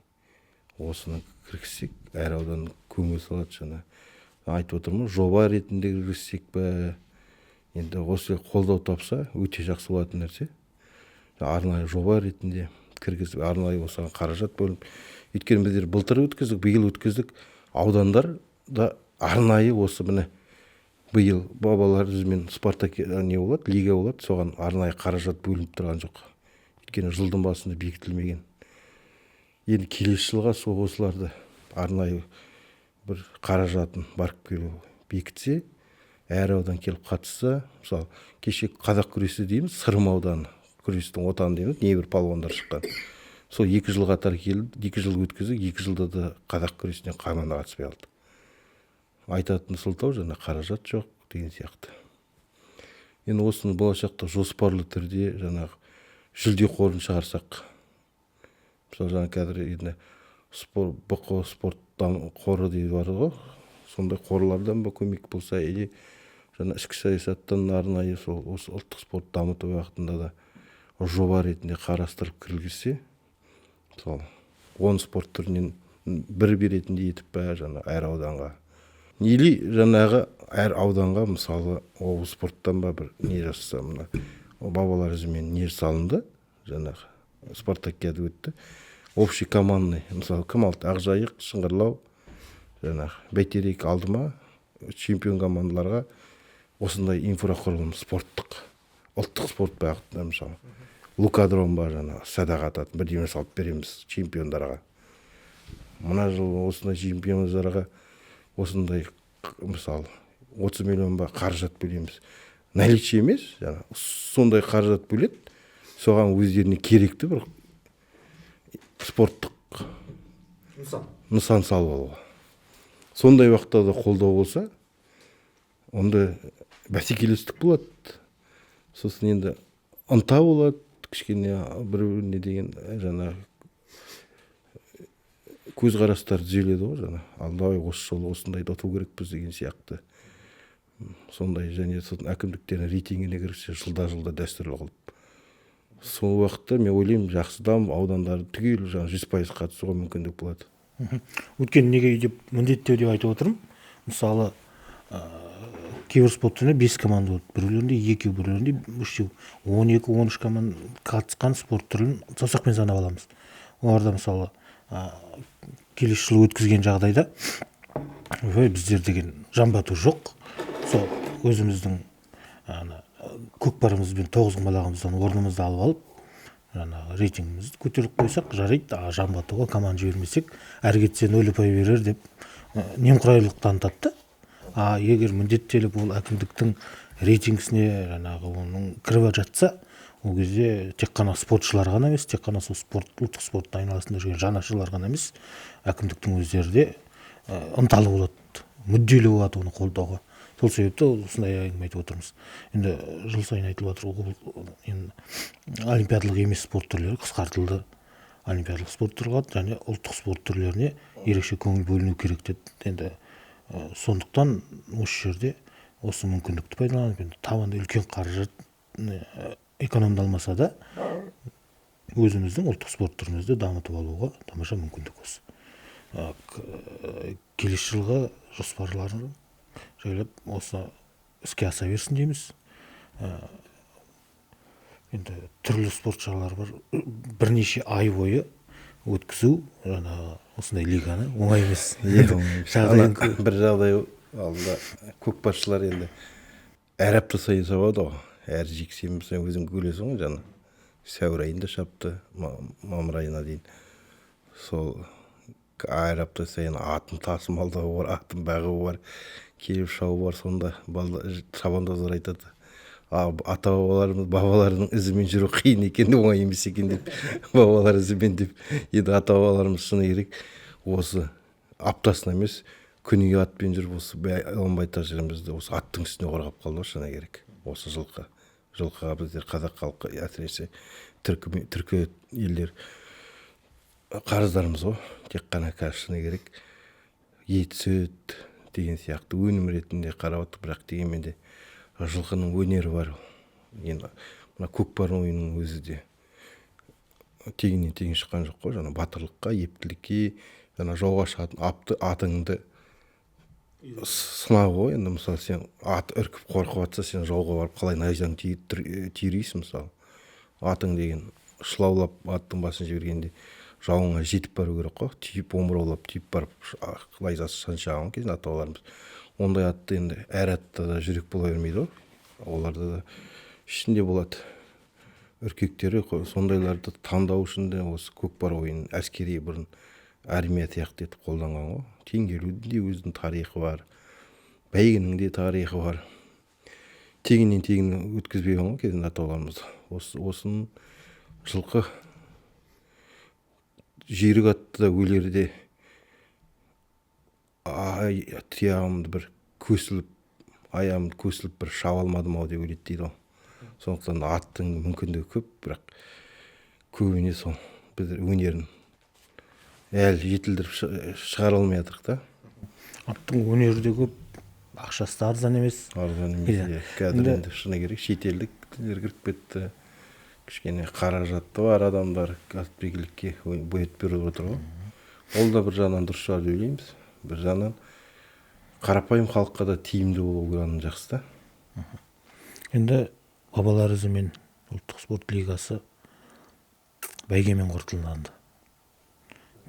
осыны кіргізсек, әр аудан көңіл салады. Жаңа айтып отырмын ғой, жоба ретінде кіргізсек пе, енді осы қолдау тапса, өте жақсы болатын нәрсе. Арнайы жоба ретінде кіргізіп, арнайы осыған қаражат бөлініп. Өйткені біздер былтыр өткіздік, биыл өткіздік, аудандар да арнайы осы, міне, биыл бабалар ізімен Спартак не болады, лига болады, соған арнайы қаражат бөлініп тұрған жоқ, өйткені жылдың басында бекітілмеген. Енді келесі жылға сол осыларды арнайы бір қаражатын барып келу бекітсе, әр аудан келіп қатысса. Мысалы, кеше қазақ күресі дейміз, Сырым ауданы күрестің отаны дейміз, небір палуандар шыққан. Сол 2 жыл қатар келді, 2 жыл өткіздік, 2 жылда да қазақ күресінен команда қатыспай қалды. Айтатын сылтау жаңа қаражат жоқ деген сияқты. Енді осыны болашақта жоспарлы түрде жаңағы жүлде қорын шығарсақ, мысалы, жаңа қазір енді спорт БҚО спорт қоры дейді бар ғой, сондай қорлардан ба көмек болса, или жаңа ішкі саясаттан арнайы сол осы ұлттық спорт дамыту бағытында да жоба ретінде қарастырып кіргізсе, мысалы, 10 спорт түрінен бір беретіндей етіп па жаңа әр ауданға. Или жаңағы әр ауданға, мысалы, облыс спорттан ба бір не жасаса, мына бабалар ізімен не салынды, жаңағы спартакиада өтті, общий командный, мысалы, кім алды? Ақжайық, Шыңғырлау, жаңағы Бәйтерек алды ма, чемпион командаларға осындай инфрақұрылым спорттық, ұлттық спорт бағытында, мысалы, лукодром ба, жаңағы садаға ататын бірдеме салып береміз чемпиондарға. Мына жылы осындай чемпиондарға осындай, мысалы, 30 миллион ба қаражат бөлеміз, наличие емес, жаңағы сондай қаражат бөледі, соған өздеріне керекті бір спорттық нысан салып алуға. Сондай уақытта да қолдау болса, онда бәсекелестік болады, сосын енді ынта болады кішкене, бір біріне деген жаңағы көзқарастар түзеледі ғой, жаңа ал давай осы жолы осындайды ұту керекпіз деген сияқты. Сондай және сосын әкімдіктердің рейтингіне кіргізсе, жылда жылда дәстүрлі қылып, сол уақытта, мен ойлаймын, жақсы дамып, аудандары түгел жаңағы 100% қатысуға мүмкіндік болады. Өйткені неге деп міндеттеу деп айтып отырмын? Мысалы, кейбір спорт түрінде бес команда болады, біреулерінде екеу, біреулерінде үшеу, 12, 13 команда қатысқан спорт түрін саусақпен санап аламыз. Оларда, мысалы, келесі жылы өткізген жағдайда, ой, біздер деген жамбату жоқ, сол өзіміздің ана көкпарымыз бен тоғызқұмалағымыздан орнымызды алып алып, жаңағы рейтингімізді көтеріп қойсақ жарайды, а жамбатуға команда жібермесек, әрі кетсе нөл ұпай берер деп немқұрайлылық танытады да. А егер міндеттеліп, ол әкімдіктің рейтингісіне жаңағы оның кіріп жатса, ол кезде тек қана спортшылар ғана емес, тек қана сол спорт, ұлттық спорттың айналасында жүрген жанашырлар ғана емес, әкімдіктің өздері де ынталы болады, мүдделі болады оны қолдауға. Сол себепті осындай әңгіме айтып отырмыз. Енді жыл сайын айтылып жатыр, ол енді олимпиадалық емес спорт түрлері қысқартылды, олимпиадалық спорт түрі қалды және ұлттық спорт түрлеріне ерекше көңіл бөліну керек деді. Енді сондықтан осы жерде осы мүмкіндікті пайдаланып, енді табанда үлкен қаражат экономдалмаса да, өзіміздің ұлттық спорт түрімізді дамытып алуға тамаша мүмкіндік осы. Келесі жылғы жоспарларын жайлап осы іске аса берсін дейміз. Енді түрлі спорт шаралары бар, бірнеше ай бойы өткізу жаңағы осындай лиганы оңай емес. Иә, бір жағдай алдында көкпаршылар енді әр апта сайын шабады ғой, әр жексенбі сайын, өзің көресің ғой, жаңа сәуір айында шапты, мамыр айына дейін. Сол әр апта сайын атын тасымалдауы бар, атын бағуы бар, келіп шабу бар. Сонда шабандоздар айтады, ата бабаларымыз, бабаларының ізімен жүру қиын екен, оңай емес екен деп, бабалар ізімен деп. Енді ата бабаларымыз, шыны керек, осы аптасына емес, күніге атпен жүріп, осы ұлан-байтақ жерімізді осы аттың үстіне қорғап қалды ғой, шыны керек. Осы жылқы, жылқыға біздер, қазақ халқы, әсіресе түркі елдер қарыздармыз ғой. Тек қана қазір, шыны керек, ет, сүт деген сияқты өнім ретінде қарап отырық, бірақ дегенмен де жылқының өнері бар. Енді мына көкпар ойынының өзі де тегіннен тегін шыққан жоқ қой, жаңа батырлыққа, ептілікке, жаңа жауға шығатын атыңды сынау ғой. Енді, мысалы, сен ат үркіп қорқып жатса, сен жауға барып қалай найзаңды түйрейсің? Мысалы, атың деген шылаулап, аттың басын жібергенде жауыңа жетіп бару керек қой, түйіп, омыраулап түйіп барып найзасы шаншаған кезінде ата бабаларымыз. Ондай атты енді әр атта да жүрек бола бермейді ғой, оларда да ішінде болады үркектері. Сондайларды таңдау үшін де осы көкпар ойынын әскери, бұрын армия сияқты етіп қолданған ғой. Теңгерілудің де өзінің тарихы бар, бәйгенің де тарихы бар, тегіннен тегін өткізбеген ғой кезінде ата бабаларымыз. Осы осының жылқы жүйрік атты да өлерде ай, тұяғымды бір көсіліп, аяғымды көсіліп бір шаба алмадым ау деп өледі дейді ғой. Сондықтан да аттың мүмкіндігі көп, бірақ көбіне сол біз өнерін әлі жетілдіріп шығара алмай жатырмық та. Аттың өнері де көп, ақшасы да арзан емес. Арзан емес. Иә. Иә, қазір енді, шыны керек, шетелдіктер кіріп кетті, кішкене қаражаты бар адамдар атбегілікке бет бұрып отыр ғой. Ол да бір жағынан дұрыс шығар деп ойлаймыз, бір жағынан Қарапайым халыққа да тиімді болғаны жақсы да. Енді «Бабалар ізімен» ұлттық спорт лигасы бәйгемен қорытындыланды.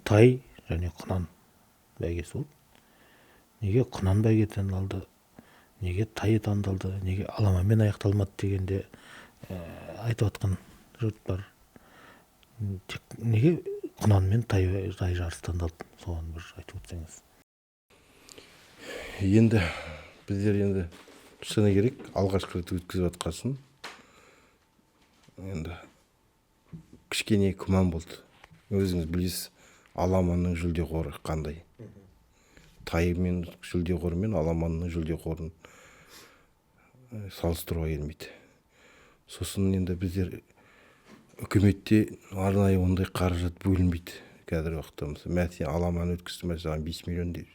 Тай және құнан бәйгесі болды. Неге құнан бәйге таңдалды, неге тай таңдалды, неге аламанмен аяқталмады дегенде айтып жатқан жұрт бар. Тек неге құнан мен тай жарысы таңдалды, соған бір айтып өтсеңіз. Енді біздер енді шыны керек, алғашқы рет өткізіп жатқасын енді кішкене күмән болды. Өзіңіз білесіз, аламанның жүлде қоры қандай. Тай мен жүлде қоры мен аламанның жүлде қорын салыстыруға келмейді. Сосын енді біздер үкіметте арнайы ондай қаражат бөлінбейді қазіргі уақытта. Мысалы, мәселен, аламан өткізді, мәселен, 5 миллион деп.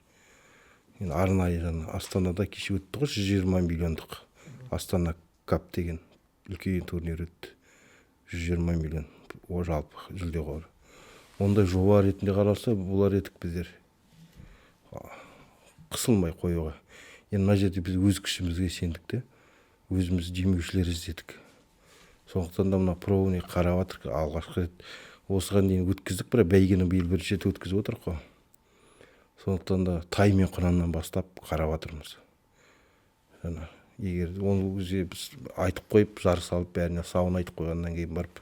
Енді арнайы жаңа Астанада кеше өтті ғой, 120 миллиондық Астана Кап деген үлкен турнир өтті. 120 миллион о жалпы жүлде қоры. Ондай жоба ретінде қаралса, болар едік біздер қысылмай қоюға. Енді мына жерде біз өз күшімізге сендік те, өзіміз демеушілер іздедік. Сондықтан да мына пробный қарап жатырмық. Алғашқы рет осыған дейін өткіздік, бірақ бәйгені биыл бірінші рет өткізіп отырмық қой. Сондықтан да тай мен құнаннан бастап қарап жатырмыз. Жаңа егер оны өзі біз айтып қойып, жар салып, бәріне сауын айтып қойғаннан кейін барып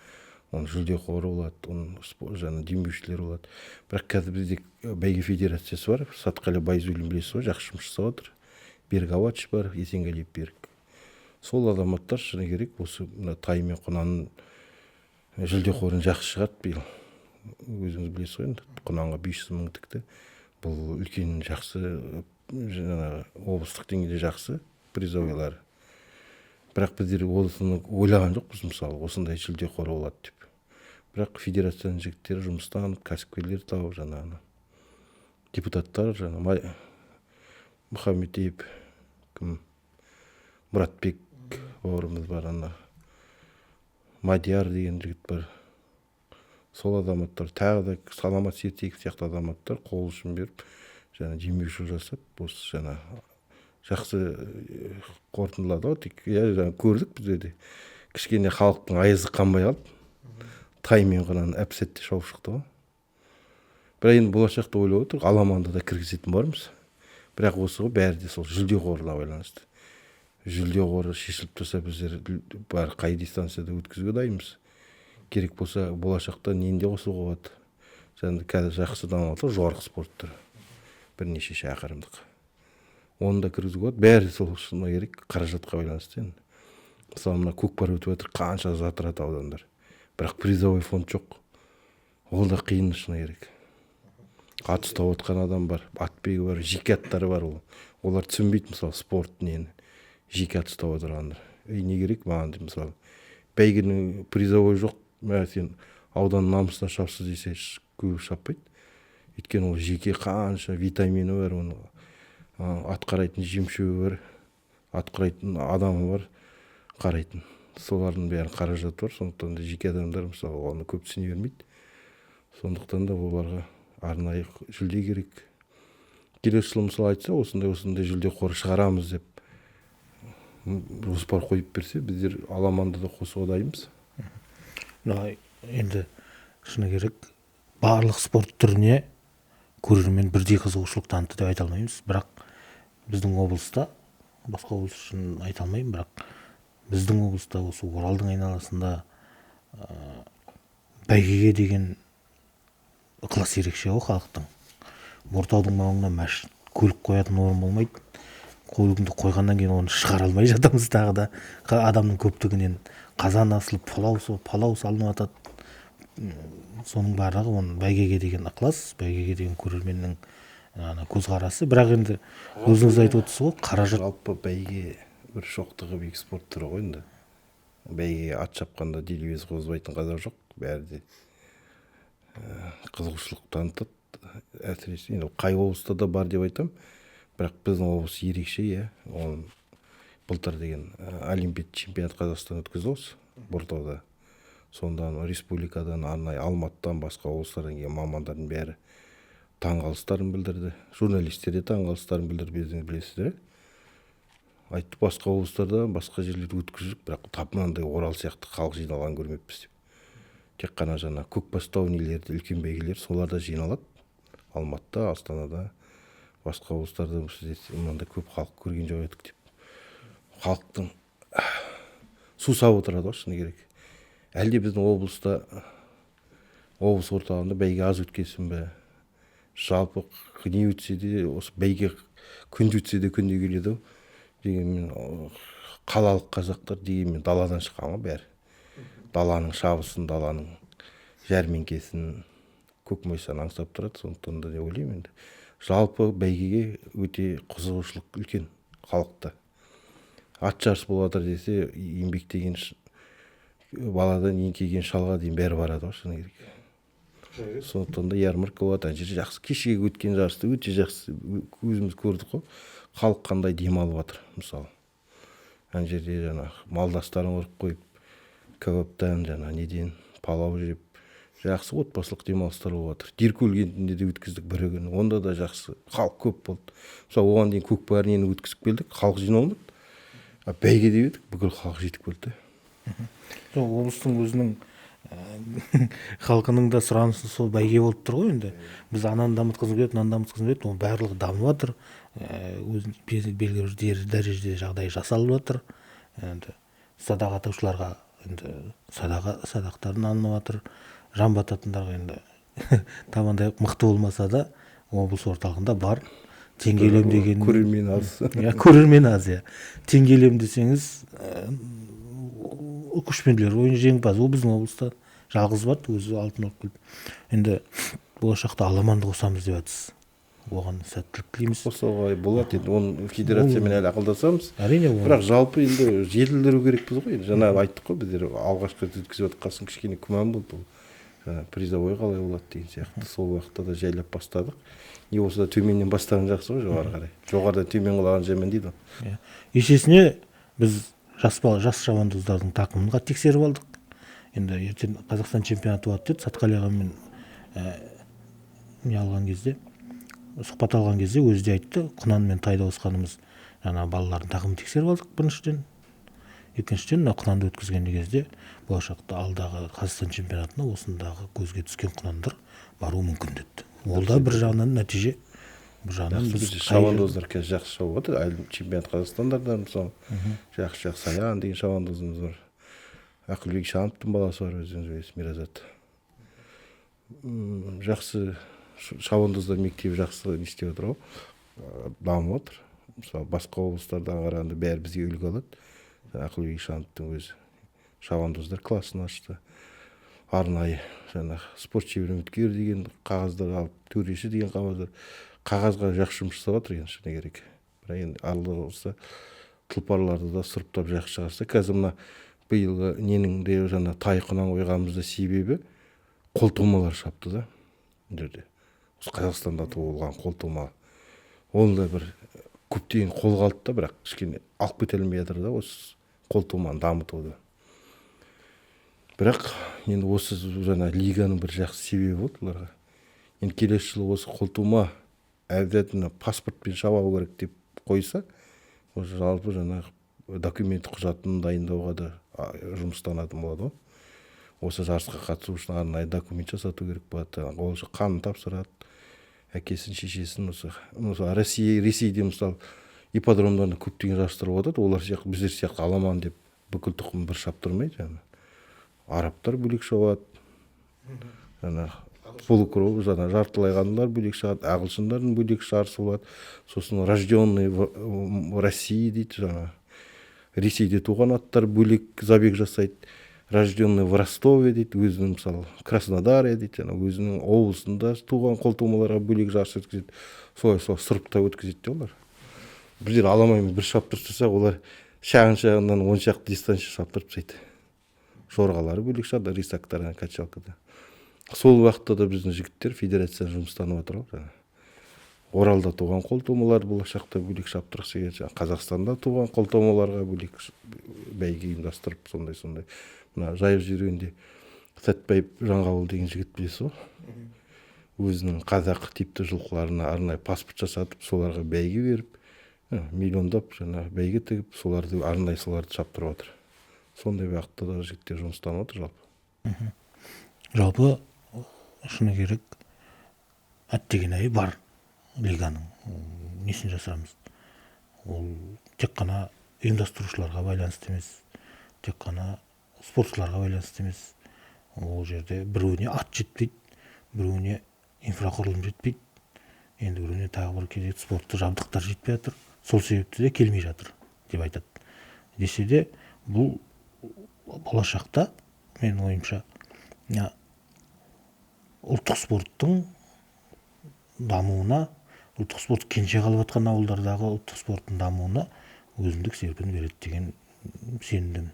оның жүлде қоры болады, оның жаңа демеушілер болады. Бірақ қазір бізде бәйге федерациясы бар, Сатқали Байзуллин білесіз ғой, жақсы жұмыс жасап жатыр. Берік Ауатыш бар, Есенғалиев Берік. Сол азаматтар шыны керек, осы мына тай мен құнанның жүлде қорын жақсы шығарды биыл. Өзіңіз білесіз ғой, енді құнанға 500 мың тікті. Бұл үлкен жақсы, жаңағы облыстық деңгейде жақсы призовойлар. Бірақ біздер осыны ойлаған жоқпыз, мысалы, осындай жүлде қоры болады деп. Бірақ федерацияның жігіттері жұмыстанып, кәсіпкерлер тауып, жаңағы депутаттар, жаңа Мұхаммедиев, кім, Мұратбек бауырымыз бар, ана Мадияр деген жігіт бар. Сол азаматтар, тағы да Саламат Сертеков сияқты азаматтар қол ұшын беріп, жаңа демеушілік жасап, осы жаңа жақсы қорытындылады ғой. Тек иә, жаңа көрдік бізде де кішкене халықтың айызы қанбай қалды. Тай мен құнан әп сәтте шауып шықты ғой. Бірақ енді болашақта ойлап отырмық, аламанды да кіргізетін бармыз. Бірақ осы ғой, бәрі де сол жүлде қорына байланысты. Жүлде қоры шешіліп тұрса, біздер бар қай дистанцияда өткізуге дайынбыз. Керек болса болашақта нені де қосуға болады. Жаңа қазір жақсы дамып жатыр жоғарғы спорт түрі, бірнеше шақырымдық. Оны да кіргізуге болады. Бәрі сол шыны керек қаражатқа байланысты енді. Мысалы, мына көкпар өтіп жатыр, қанша затрат аудандар. Бірақ призовой фонд жоқ. Ол да қиын шыны керек. Ат ұстап отқан адам бар, атбегі бар, жеке аттары бар ол. Олар түсінбейді, мысалы, спорт нені. Жеке ат ұстап отырғандар. Ей, не керек маған деп, мысалы. Бәйгенің призовой жоқ, мә сен аудан намысына шапсы десе, көбі шаппайды. Өйткені ол жеке қанша витамині бар, оның ат қарайтын жемшөбі бар, ат қарайтын адамы бар, қарайтын. Солардың бәрін қаражаты бар, сондықтан да жеке адамдар, мысалы, оны көп түсіне бермейді. Сондықтан да оларға арнайы жүлде керек. Келесі жылы, мысалы, айтса, осындай осындай жүлде қоры шығарамыз деп жоспар қойып берсе, біздер аламанды да қосуға дайынбыз. Мына енді шыны керек, барлық спорт түріне көрермен бірдей қызығушылық танытты деп айта алмаймыз. Бірақ біздің облыста, басқа облыс үшін айта алмаймын, бірақ біздің облыста, осы Оралдың айналасында бәйгеге деген ықылас ерекше ғой халықтың. Ортаудың маңына көлік қоятын орын болмайды. Көлігіңді қойғаннан кейін оны шығара алмай жатамыз тағы да. Адамның көптігінен қазан асылып, палау салынып жатады. Соның барлығы оның бәйгеге деген ықылас, бәйгеге деген көрерменнің ана көзқарасы. Бірақ енді өзіңіз айтып отырсыз ғой, қаражат. Жалпы бәйге бір шоқтығы биік спорт түрі ғой енді. Бәйгеге ат шапқанда делебесі қозбайтын қазақ жоқ, бәрі де қызығушылық танытады. Әсіресе енді қай облыста да бар деп айтамын, бірақ біздің облыс ерекше, иә. Ол былтыр деген Олимпиада чемпионат Қазақстан өткізді осы Бортауда. Сонда республикадан арнайы Алматыдан, басқа облыстардан келген мамандардың бәрі Таңғалыстарын білдірді. Журналистер де таңғалыстарын білдірді, өздеріңіз білесіздер. Айтты, басқа облыстарда, басқа жерлерде өткіздік, бірақ тап мынандай Орал сияқты халық жиналған көрмеппіз деп. Тек қана жаңа Көкбастау нелерді, үлкен бәйгелер соларда жиналады. Алматыда, Астанада, басқа облыстарда бізде мынандай көп халық көрген жоқ едік деп. Халықтың сусап отырады ғой, шыны керек. Әлде біздің облыста, облыс орталығында бәйге аз өткенсін бе? Жалпы не өтсе де, осы бәйге күнде өтсе де күнде келеді ау. Дегенмен қалалық қазақтар дегенмен даладан шыққан ғой бәрі. Даланың шабысын, даланың жәрмеңкесін, көк майсаны аңсап тұрады. Сондықтан да деп ойлаймын енді. Жалпы бәйгеге өте қызығушылық үлкен халықта. Ат жарыс болып жатыр десе, еңбектеген баладан еңкейген шалға дейін бәрі барады ғой, шыны керек. Сондықтан да ярмарка болады, ана жерде жақсы. Кешегі өткен жарысты өте жақсы өзіміз көрдік қой. Халық қандай демалып жатыр, мысалы. Ана жерде жаңағы малдастарын ұрып қойып, кәуаптан, жаңа неден палау жеп, жақсы отбасылық демалыстар болып жатыр. Деркөл кентінде де өткіздік бір күні, онда да жақсы, халық көп болды. Мысалы, оған дейін көкпар нені өткізіп келдік, халық жиналмады. А бәйге деп едік, бүкіл халық жетіп келді. Сол облыстың өзінің халқының да сұранысы сол бәйге болып тұр ғой енді. Біз ананы дамытқызғымыз келеді, мынаны дамытқызғымыз келеді, оның барлығы дамып жатыр. Өзінің белгілі бір дәрежеде жағдай жасалып жатыр. Енді садақ атушыларға енді садақтарын алынып жатыр. Жан бататындарға енді табандай мықты болмаса да облыс орталығында бар. Теңгелем деген көрермен аз. Иә, көрермен аз, иә. Теңгелем десеңіз, көшпенділер ойыны жеңімпазы, ол біздің облыста жалғыз бар, өзі алтын алып келді. Енді болашақта аламанды қосамыз деп жатсыз. Оған сәттілік тілейміз. Қосуға болады енді, оны федерациямен әлі ақылдасамыз. Әрине, оны. Бірақ жалпы енді жетілдіру керекпіз ғой. Енді жаңа айттық қой, біздер алғашқы рет өткізіп жатқан соң кішкене күмән болды ол. Жаңа призовой қалай болады деген сияқты. Сол уақытта да жайлап бастадық. Не болса да төменнен бастаған жақсы ғой, жоғары қарай. Жоғарыдан төмен құлаған жаман дейді ғой. Иә. Есесіне біз жас шабандоздардың тақымын тексеріп алдық. Енді ертең Қазақстан чемпионаты болады деді. Сатқали ағамен не алған кезде, сұхбат алған кезде өзі де айтты, құнан мен тайды ауысқанымыз жаңа балалардың тақымын тексеріп алдық біріншіден. Екіншіден, мына құнанды өткізген кезде болашақта алдағы Қазақстан чемпионатына осындағы көзге түскен құнандар баруы мүмкін деді. Ол да бір жағынан нәтиже, бір жағынан Жақсы, біз бізде шабандоздар қазір жақсы шауып жатыр. Әлі чемпионат Қазақстандарда мысалы жақсы жақсы Саян деген шабандозымыз бар. Ақылбек Шановтың баласы бар, өзіңіз білесіз, Миразат. Жақсы шабандоздар мектебі жақсы не істеп жатыр ғой, дамып жатыр. Мысалы, басқа облыстардан қарағанда бәрі бізге үлгі алады. Ақылбек Шановтың өзі шабандоздар классын ашты. Арнайы жаңағы спорт шебері үміткер деген қағаздар алып, төреші деген қағаздар, қағазға жақсы жұмыс жасап жатыр енді, шыны керек. Бірақ енді алла қаласа тұлпарларды да сұрыптап жақсы шығарса. Қазір мына биылғы ненің де жаңа тай құнан қойғанымызда себебі қолтумалар шапты да бұл жерде. Осы Қазақстанда туылған қолтума. Оны да бір көптеген қолға алды да, бірақ кішкене алып кете алмай жатыр да осы қолтуманы дамытуды. Бірақ енді осы жаңа лиганың бір жақсы себебі болды оларға. Енді келесі жылы осы қолтума обязательно паспортпен шабу керек деп қойса, осы жалпы жаңағы документ құжатын дайындауға да жұмыстанатын болады ғой. Осы жарысқа қатысу үшін арнайы документ жасату керек болады. Ол үшін қанын тапсырады, әкесін, шешесін. Осы, мысалы, Ресейде, мысалы, ипподромдарында көптеген жарыстар болады. Олар сияқты, біздер сияқты аламан деп бүкіл тұқым бір шаптырмайды. Жаңа арабтар бөлек шабады, жаңа полукров, жаңа жартылай қандылар бөлек шығады, ағылшындардың бөлек жарысы болады. Сосын рожденный в России дейді, жаңа Ресейде туған аттар бөлек забег жасайды. Рожденный в Ростове дейді, өзінің, мысалы, Краснодаре дейді, жаңа өзінің облысында туған қолтумаларға бөлек жарыс өткізеді. Солай солай сұрыптап өткізеді де олар. Біздер аламаймыз бір шаптырып тастасақ, олар шағын шағыннан он шақты дистанция шаптырып тастайды. Жорғалары бөлек шығады, рисактар, качалкада. Сол уақытта да біздің жігіттер федерацияда жұмыстанып жатыр ғой. Жаңа Оралда туған қолтумалар болашақта бөлек шаптырғысы келеді, жаңа Қазақстанда туған қолтумаларға бөлек бәйге ұйымдастырып, сондай-сондай. Мына жайық жүргенде Сәтбаев Жанғабыл деген жігіт білесіз ғой. Өзінің қазақы типті жылқыларына арнайы паспорт жасатып, соларға бәйге беріп, миллиондап жаңағы бәйге тігіп, соларды арнайы соларды шаптырып жатыр. Сондай бағытта да жігіттер жұмыстанып жатыр жалпы. Жалпы шыны керек, әттеген-айы бар лиганың, несін жасырамыз. Ол тек қана ұйымдастырушыларға байланысты емес, тек қана спортшыларға байланысты емес. Ол жерде біреуіне ат жетпейді, біреуіне инфрақұрылым жетпейді, енді біреуіне тағы бір кезек спорттық жабдықтар жетпей жатыр. Сол себепті де келмей жатыр деп айтады. Десе де бұл болашақта, менің ойымша, ұлттық спорттың дамуына, ұлттық спорт кенже қалып жатқан ауылдардағы ұлттық спорттың дамуына өзіндік серпін береді деген сенімдімін.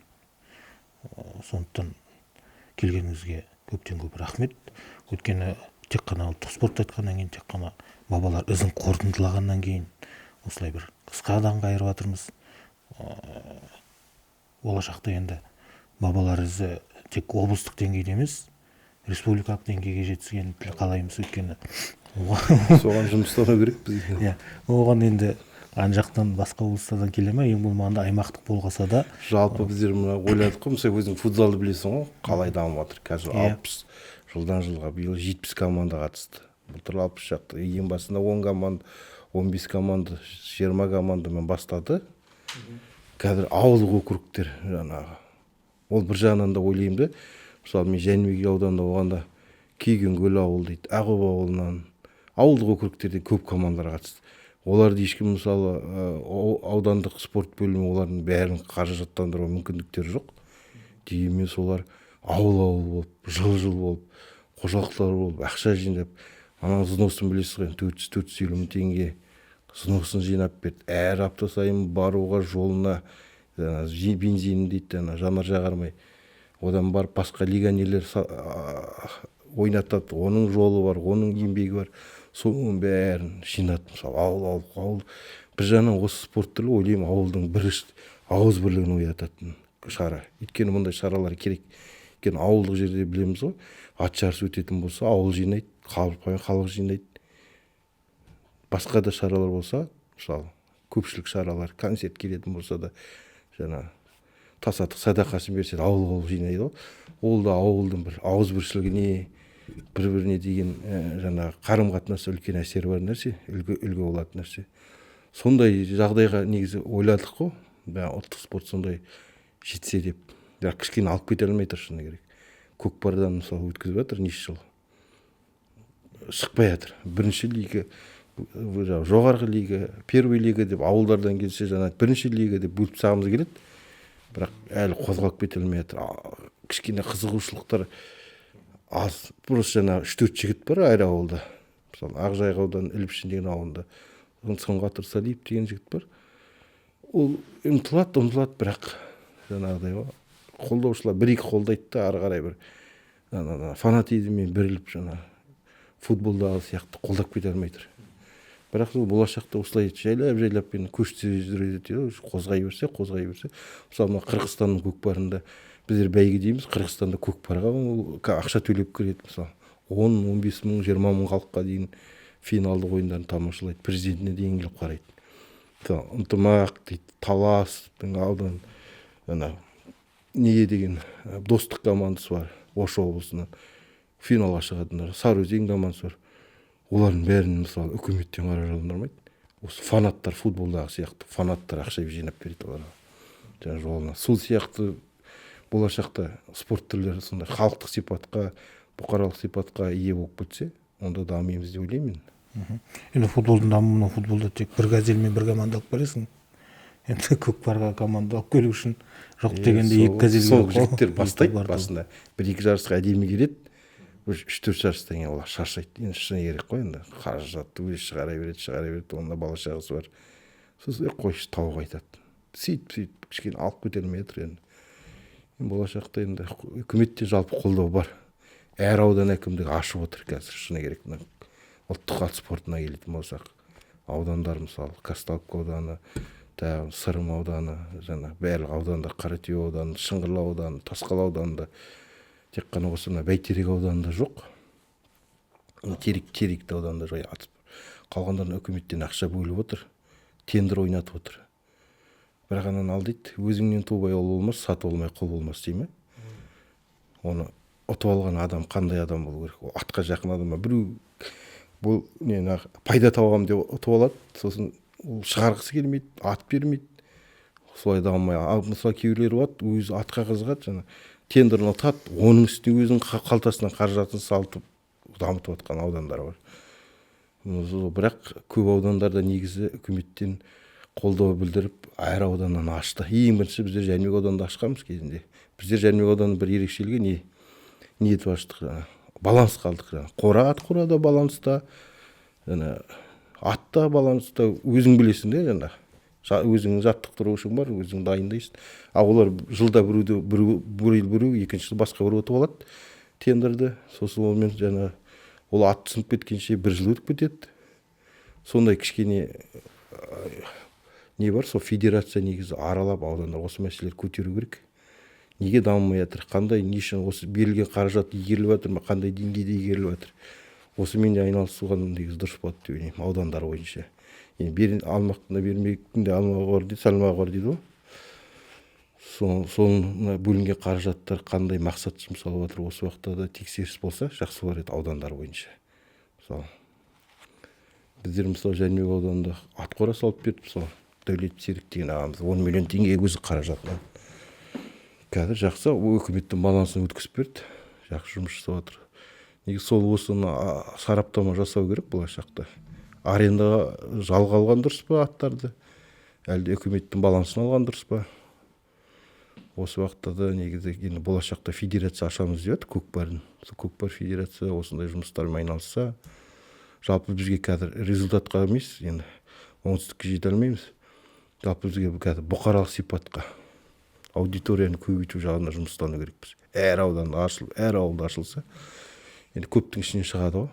Сондықтан келгеніңізге көптен көп рахмет. Өйткені тек қана ұлттық спортты айтқаннан кейін, тек қана бабалар ізін қорытындылағаннан кейін осылай бір қысқадан қайырып жатырмыз. Болашақта енді бабалар ізі тек облыстық деңгейде емес, республикалық деңгейге жеткізгенін қалаймыз. Өйткені соған жұмыстану керек бізге. Иә, оған енді ан жақтан басқа облыстардан келе ме, ең болмағанда аймақтық болғаса да. Жалпы біздер мына ойладық қой, мысалы өзің футзалды білесің ғой, қалай дамып жатыр қазір. 60 жылдан жылға, биыл 70 команда қатысты, былтыр 60 шақты. Ең басында 10 команда, 15 команда, 20 командамен бастады. Қазір ауылдық округтер жаңағы. Ол бір жағынан да ойлаймын да, мысалы мен Жәнібек ауданында болғанда Күйгенкөл ауыл дейді, Ақоба ауылынан, ауылдық округтерде көп командалар қатысты. Оларды ешкім, мысалы, аудандық спорт бөлімі олардың бәрін қаражаттандыруға мүмкіндіктері жоқ. Дегенмен солар ауыл-ауыл болып, жыл-жыл болып, қожалықтар болып, ақша жинап, ана взносын білесіз ғой, 400-450 мың теңге взносын жинап берді. Әр апта сайын баруға жолына бензин дейді, ана жанар жағармай. Одан барып басқа легионерлер ойнатады, оның жолы бар, оның еңбегі бар. Соның бәрін жинады, мысалы, ауыл, ауыл, ауыл. Бір жағынан осы спорт түрі, ойлаймын, ауылдың бір ауыз бірлігін оятатын шара. Өйткені мұндай шаралар керек. Өйткені ауылдық жерде білеміз ғой, ат жарысы өтетін болса, ауыл жинайды, халық жинайды. Басқа да шаралар болса, мысалы, көпшілік шаралар, концерт келетін болса да, жаңа тасаттық садақасын берсе, ауыл ауыл жинайды ғой. Ол да ауылдың бір ауызбіршілігіне, бір-біріне деген жаңағы қарым-қатынасы үлкен әсері бар нәрсе, үлгі болатын нәрсе. Сондай жағдайға негізі ойладық қой, ұлттық спорт сондай жетсе деп. Бірақ кішкене алып кете алмай тұр, шыны керек. Көкпардан мысалы өткізіп жатыр неше жыл. Шықпай жатыр. Бірінші лига, жоғарғы лига, первый лига деп ауылдардан келсе, жаңа бірінші лига деп бөліп тастағымыз келеді. Бірақ әлі қозғалып кете алмай жатыр. Кішкене қызығушылықтар аз. Просто жаңа 3-4 жігіт бар әр ауылда. Мысалы, Ақжайық ауданы Іліпшін деген ауылында Сұңғат Ырсалиев деген жігіт бар. Ол ұмтылады, ұмтылады, бірақ жаңағыдай ғой, қолдаушылар бір-екі қолдайды да, ары қарай бір фанатизммен беріліп, жаңа футболдағы сияқты қолдап кете алмай тұр. Бірақ сол болашақта осылай жайлап-жайлап енді көште жүреді дейді, қозғай берсе, қозғай берсе. Мысалы, мына Қырғызстанның көкпарында біздер бәйге дейміз, Қырғызстанда көкпарға ол ақша төлеп кіреді, мысалы. 10-15 мың, 20 мың халыққа дейін финалдық ойындарын тамашалайды, президентіне дейін келіп қарайды. Мысалы, Ынтымақ дейді, Таластың аудан, ана неге деген Достық командасы бар, Ош облысынан финалға шығатындар, Сарыөзен командасы бар. Олардың бәрін, мысалы, үкіметтен қаражаттандырмайды. Осы фанаттар, футболдағы сияқты фанаттар ақша жинап береді оларға. Жаңа жолына. Сол сияқты болашақта спорт түрлері сондай халықтық сипатқа, бұқаралық сипатқа ие болып кетсе, онда дамимыз деп ойлаймын мен. Енді футболдың дамуына, футболда тек бір газельмен бір команда алып келесің. Енді көкпарға команда алып келу үшін жоқ дегенде екі газель сол керек қой. Жігіттер бастайды Екі басында. Бір-екі жарысқа әдемі келеді. 3-4 жарыстан кейін олар шаршайды. Енді шыны керек қой, енді қаражатты өзі шығара береді, шығара береді, онда бала шағасы бар. Сосын қойшы, тауға айтады. Сөйтіп, сөйтіп кішкене алып кете алмай жатыр енді. Енді болашақта енді үкіметте жалпы қолдау бар. Әр аудан әкімдігі ашып отыр қазір, шыны керек. Мына ұлттық ат спортына келетін болсақ, аудандар, мысалы, Казталовка ауданы, тағы Сырым ауданы, жаңа барлық аудандар, Қаратөбе ауданы, Шыңғырлау ауданы, Тасқала ауданында, тек қана осы мына Бәйтерек ауданында жоқ. Теректі ауданында жай ат. Қалғандарына үкіметтен ақша бөліп отыр, тендер ойнатып отыр. Бірақ ананы ал дейді, өзіңнен тубай ол болмас, сатып алмай құл болмас дей ме? Оны ұтып алған адам қандай адам болу керек? Ол атқа жақын адам ба? Біреу бұл нені пайда табамын деп ұтып алады, сосын ол шығарғысы келмейді, ат бермейді, солай да алмай. Ал мысалы кейбіреулер болады, өзі атқа қызығады, жаңа тендерін ұтады, оның үстіне өзінің қалтасынан қаражатын салтып дамытып жатқан аудандар бар. Бірақ көп аудандарда негізі үкіметтен қолдау білдіріп, әр ауданнан ашты. Ең бірінші біздер Жәнібек ауданында ашқанбыз кезінде. Біздер Жәнібек ауданының бір ерекшелігі не етіп аштық, жаңа балансқа алдық, жаңа қора, ат қорада баланста, жаңа ат та баланста, өзің білесің де, жаңа өзіңнің жаттықтырушың бар, өзің дайындайсың. А олар жылда біреуді біреу, біреу, біреу, екінші жыл басқа біреу ұтып алады тендерді, сосын онымен жаңа ол ат сынып кеткенше бір жыл өтіп кетеді. Сондай кішкене не бар, сол федерация негізі аралап аудандар осы мәселелерді көтеру керек. Неге дамымай жатыр, қандай, не үшін осы берілген қаражат игеріліп жатыр ма, қандай деңгейде игеріліп жатыр, осымен де айналысуға негізі дұрыс болады деп ойлаймын аудандар бойынша. Енді алмақтың да бермектің де алмағы бар дейді, салмағы бар дейді ғой. Соның мына бөлінген қаражаттар қандай мақсат жұмсалып жатыр, осы уақытта да тексеріс болса жақсы болар еді аудандар бойынша. Мысалы біздер, мысалы, Жәнібек ауданында ат қора салып берді, мысалы, Дәулет Серік деген ағамыз 10 миллион теңге өзі қаражатынан. Қазір жақсы, үкіметтің балансын өткізіп берді, жақсы жұмыс жасап жатыр. Негізі сол осыны сараптама жасау керек болашақта. Арендаға жалға алған дұрыс па аттарды, әлде үкіметтің балансын алған дұрыс па? Осы уақытта да негізі енді болашақта федерация ашамыз деп жатыр көкпардың. Сол көкпар федерация осындай жұмыстармен айналысса, жалпы бізге қазір результатқа емес, енді оңтүстікке жете алмаймыз. Жалпы бізге қазір бұқаралық сипатқа, аудиторияны көбейту жағына жұмыстану керекпіз. Әр ауданда ашылып, әр ауылда ашылса, енді көптің ішінен шығады ғой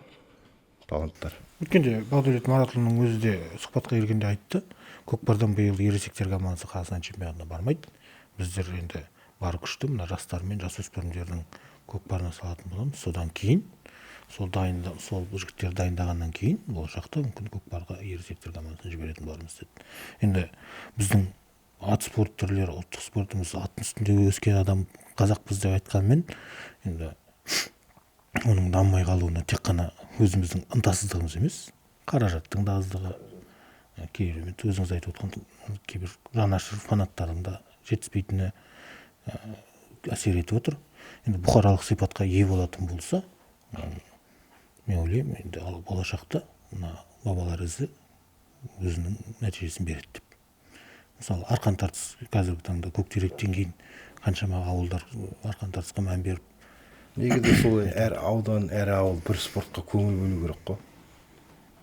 таланттар. Өткенде Бағдәулет Маратұлының өзі де сұхбатқа келгенде айтты, көкпардан биыл ересектер командасы Қазақстан чемпионатына бармайды. Біздер енді бар күшті мына жастар мен жасөспірімдердің көкпарына салатын боламыз. Содан кейін сол жігіттерді дайындағаннан кейін болашақта мүмкін көкпарға ересектер командасын жіберетін болармыз деді. Енді біздің ат спорт түрлері, ұлттық спортымыз, аттың үстінде өскен адам қазақпыз деп айтқанмен, енді оның дамымай қалуына тек қана өзіміздің ынтасыздығымыз емес, қаражаттың да аздығы, кейбір өзіңіз айтып отқан кейбір жанашыр фанаттардың да жетіспейтіні әсер етіп отыр. Енді бұқаралық сипатқа ие болатын болса, мен ойлаймын, енді ал болашақта мына бабалар ізі өзінің нәтижесін береді деп. Мысалы, арқан тартыс қазіргі таңда көктеректен кейін қаншама ауылдар арқан тартысқа мән беріп. Негізі сол әр аудан, әр ауыл бір спортқа көңіл бөлу керек қой.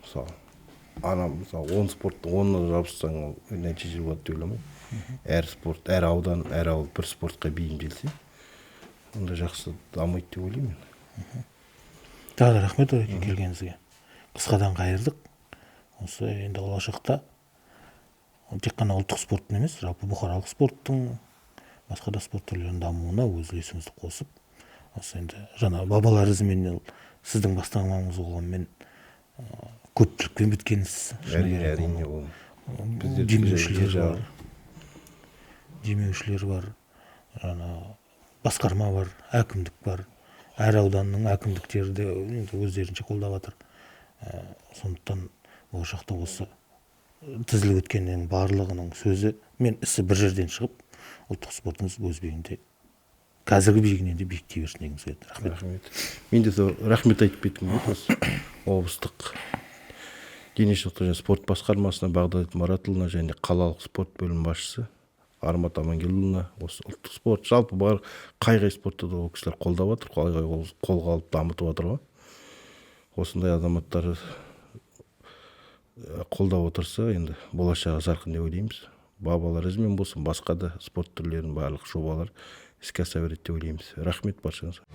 Мысалы, ана, мысалы, 10 спортты онына жабыссаң, ол нәтиже болады деп ойламаймын. Әр спорт, әр аудан, әр ауыл бір спортқа бейімделсе, онда жақсы дамиды деп ойлаймын мен. Тағы да рахмет Ореке келгеніңізге. Қысқадан қайырдық. Осы енді болашақта тек қана ұлттық спорттың емес, жалпы бұқаралық спорттың, басқа да спорт түрлерінің дамуына өз үлесіңізді қосып, осы енді жаңа бабалар ізімен ол сіздің бастамаңыз болғанмен, көптілікпен біткен іс. Әрине, әрине, ол біздер демеушілер бар. Демеушілер бар, жаңа басқарма бар, әкімдік бар. Әр ауданның әкімдіктері де енді өздерінше қолдап жатыр. Сондықтан болашақта осы тізіліп өткеннің барлығының сөзі мен ісі бір жерден шығып, ұлттық спортымыз өз биігінде, қазіргі биігінен де биіктей берсін дегіміз келеді. Рахмет. Рахмет. Мен де сол рахмет айтып кеткім келеді осы облыстық дене шынықтыру және спорт басқармасына, Бағдәулет Маратұлына және қалалық спорт бөлімі басшысы Армат Амангелдіұлына. Осы ұлттық спорт, жалпы бар қай-қай спортты да ол кісілер қолдап жатыр, қай-қай қолға алып дамытып жатыр ғой. Осындай азаматтар қолдап отырса, енді болашағы жарқын деп ойлаймыз. Бабалар ізімен болсын, басқа да спорт түрлерінің барлық жобалар іске аса береді деп ойлаймыз. Рахмет баршаңызға.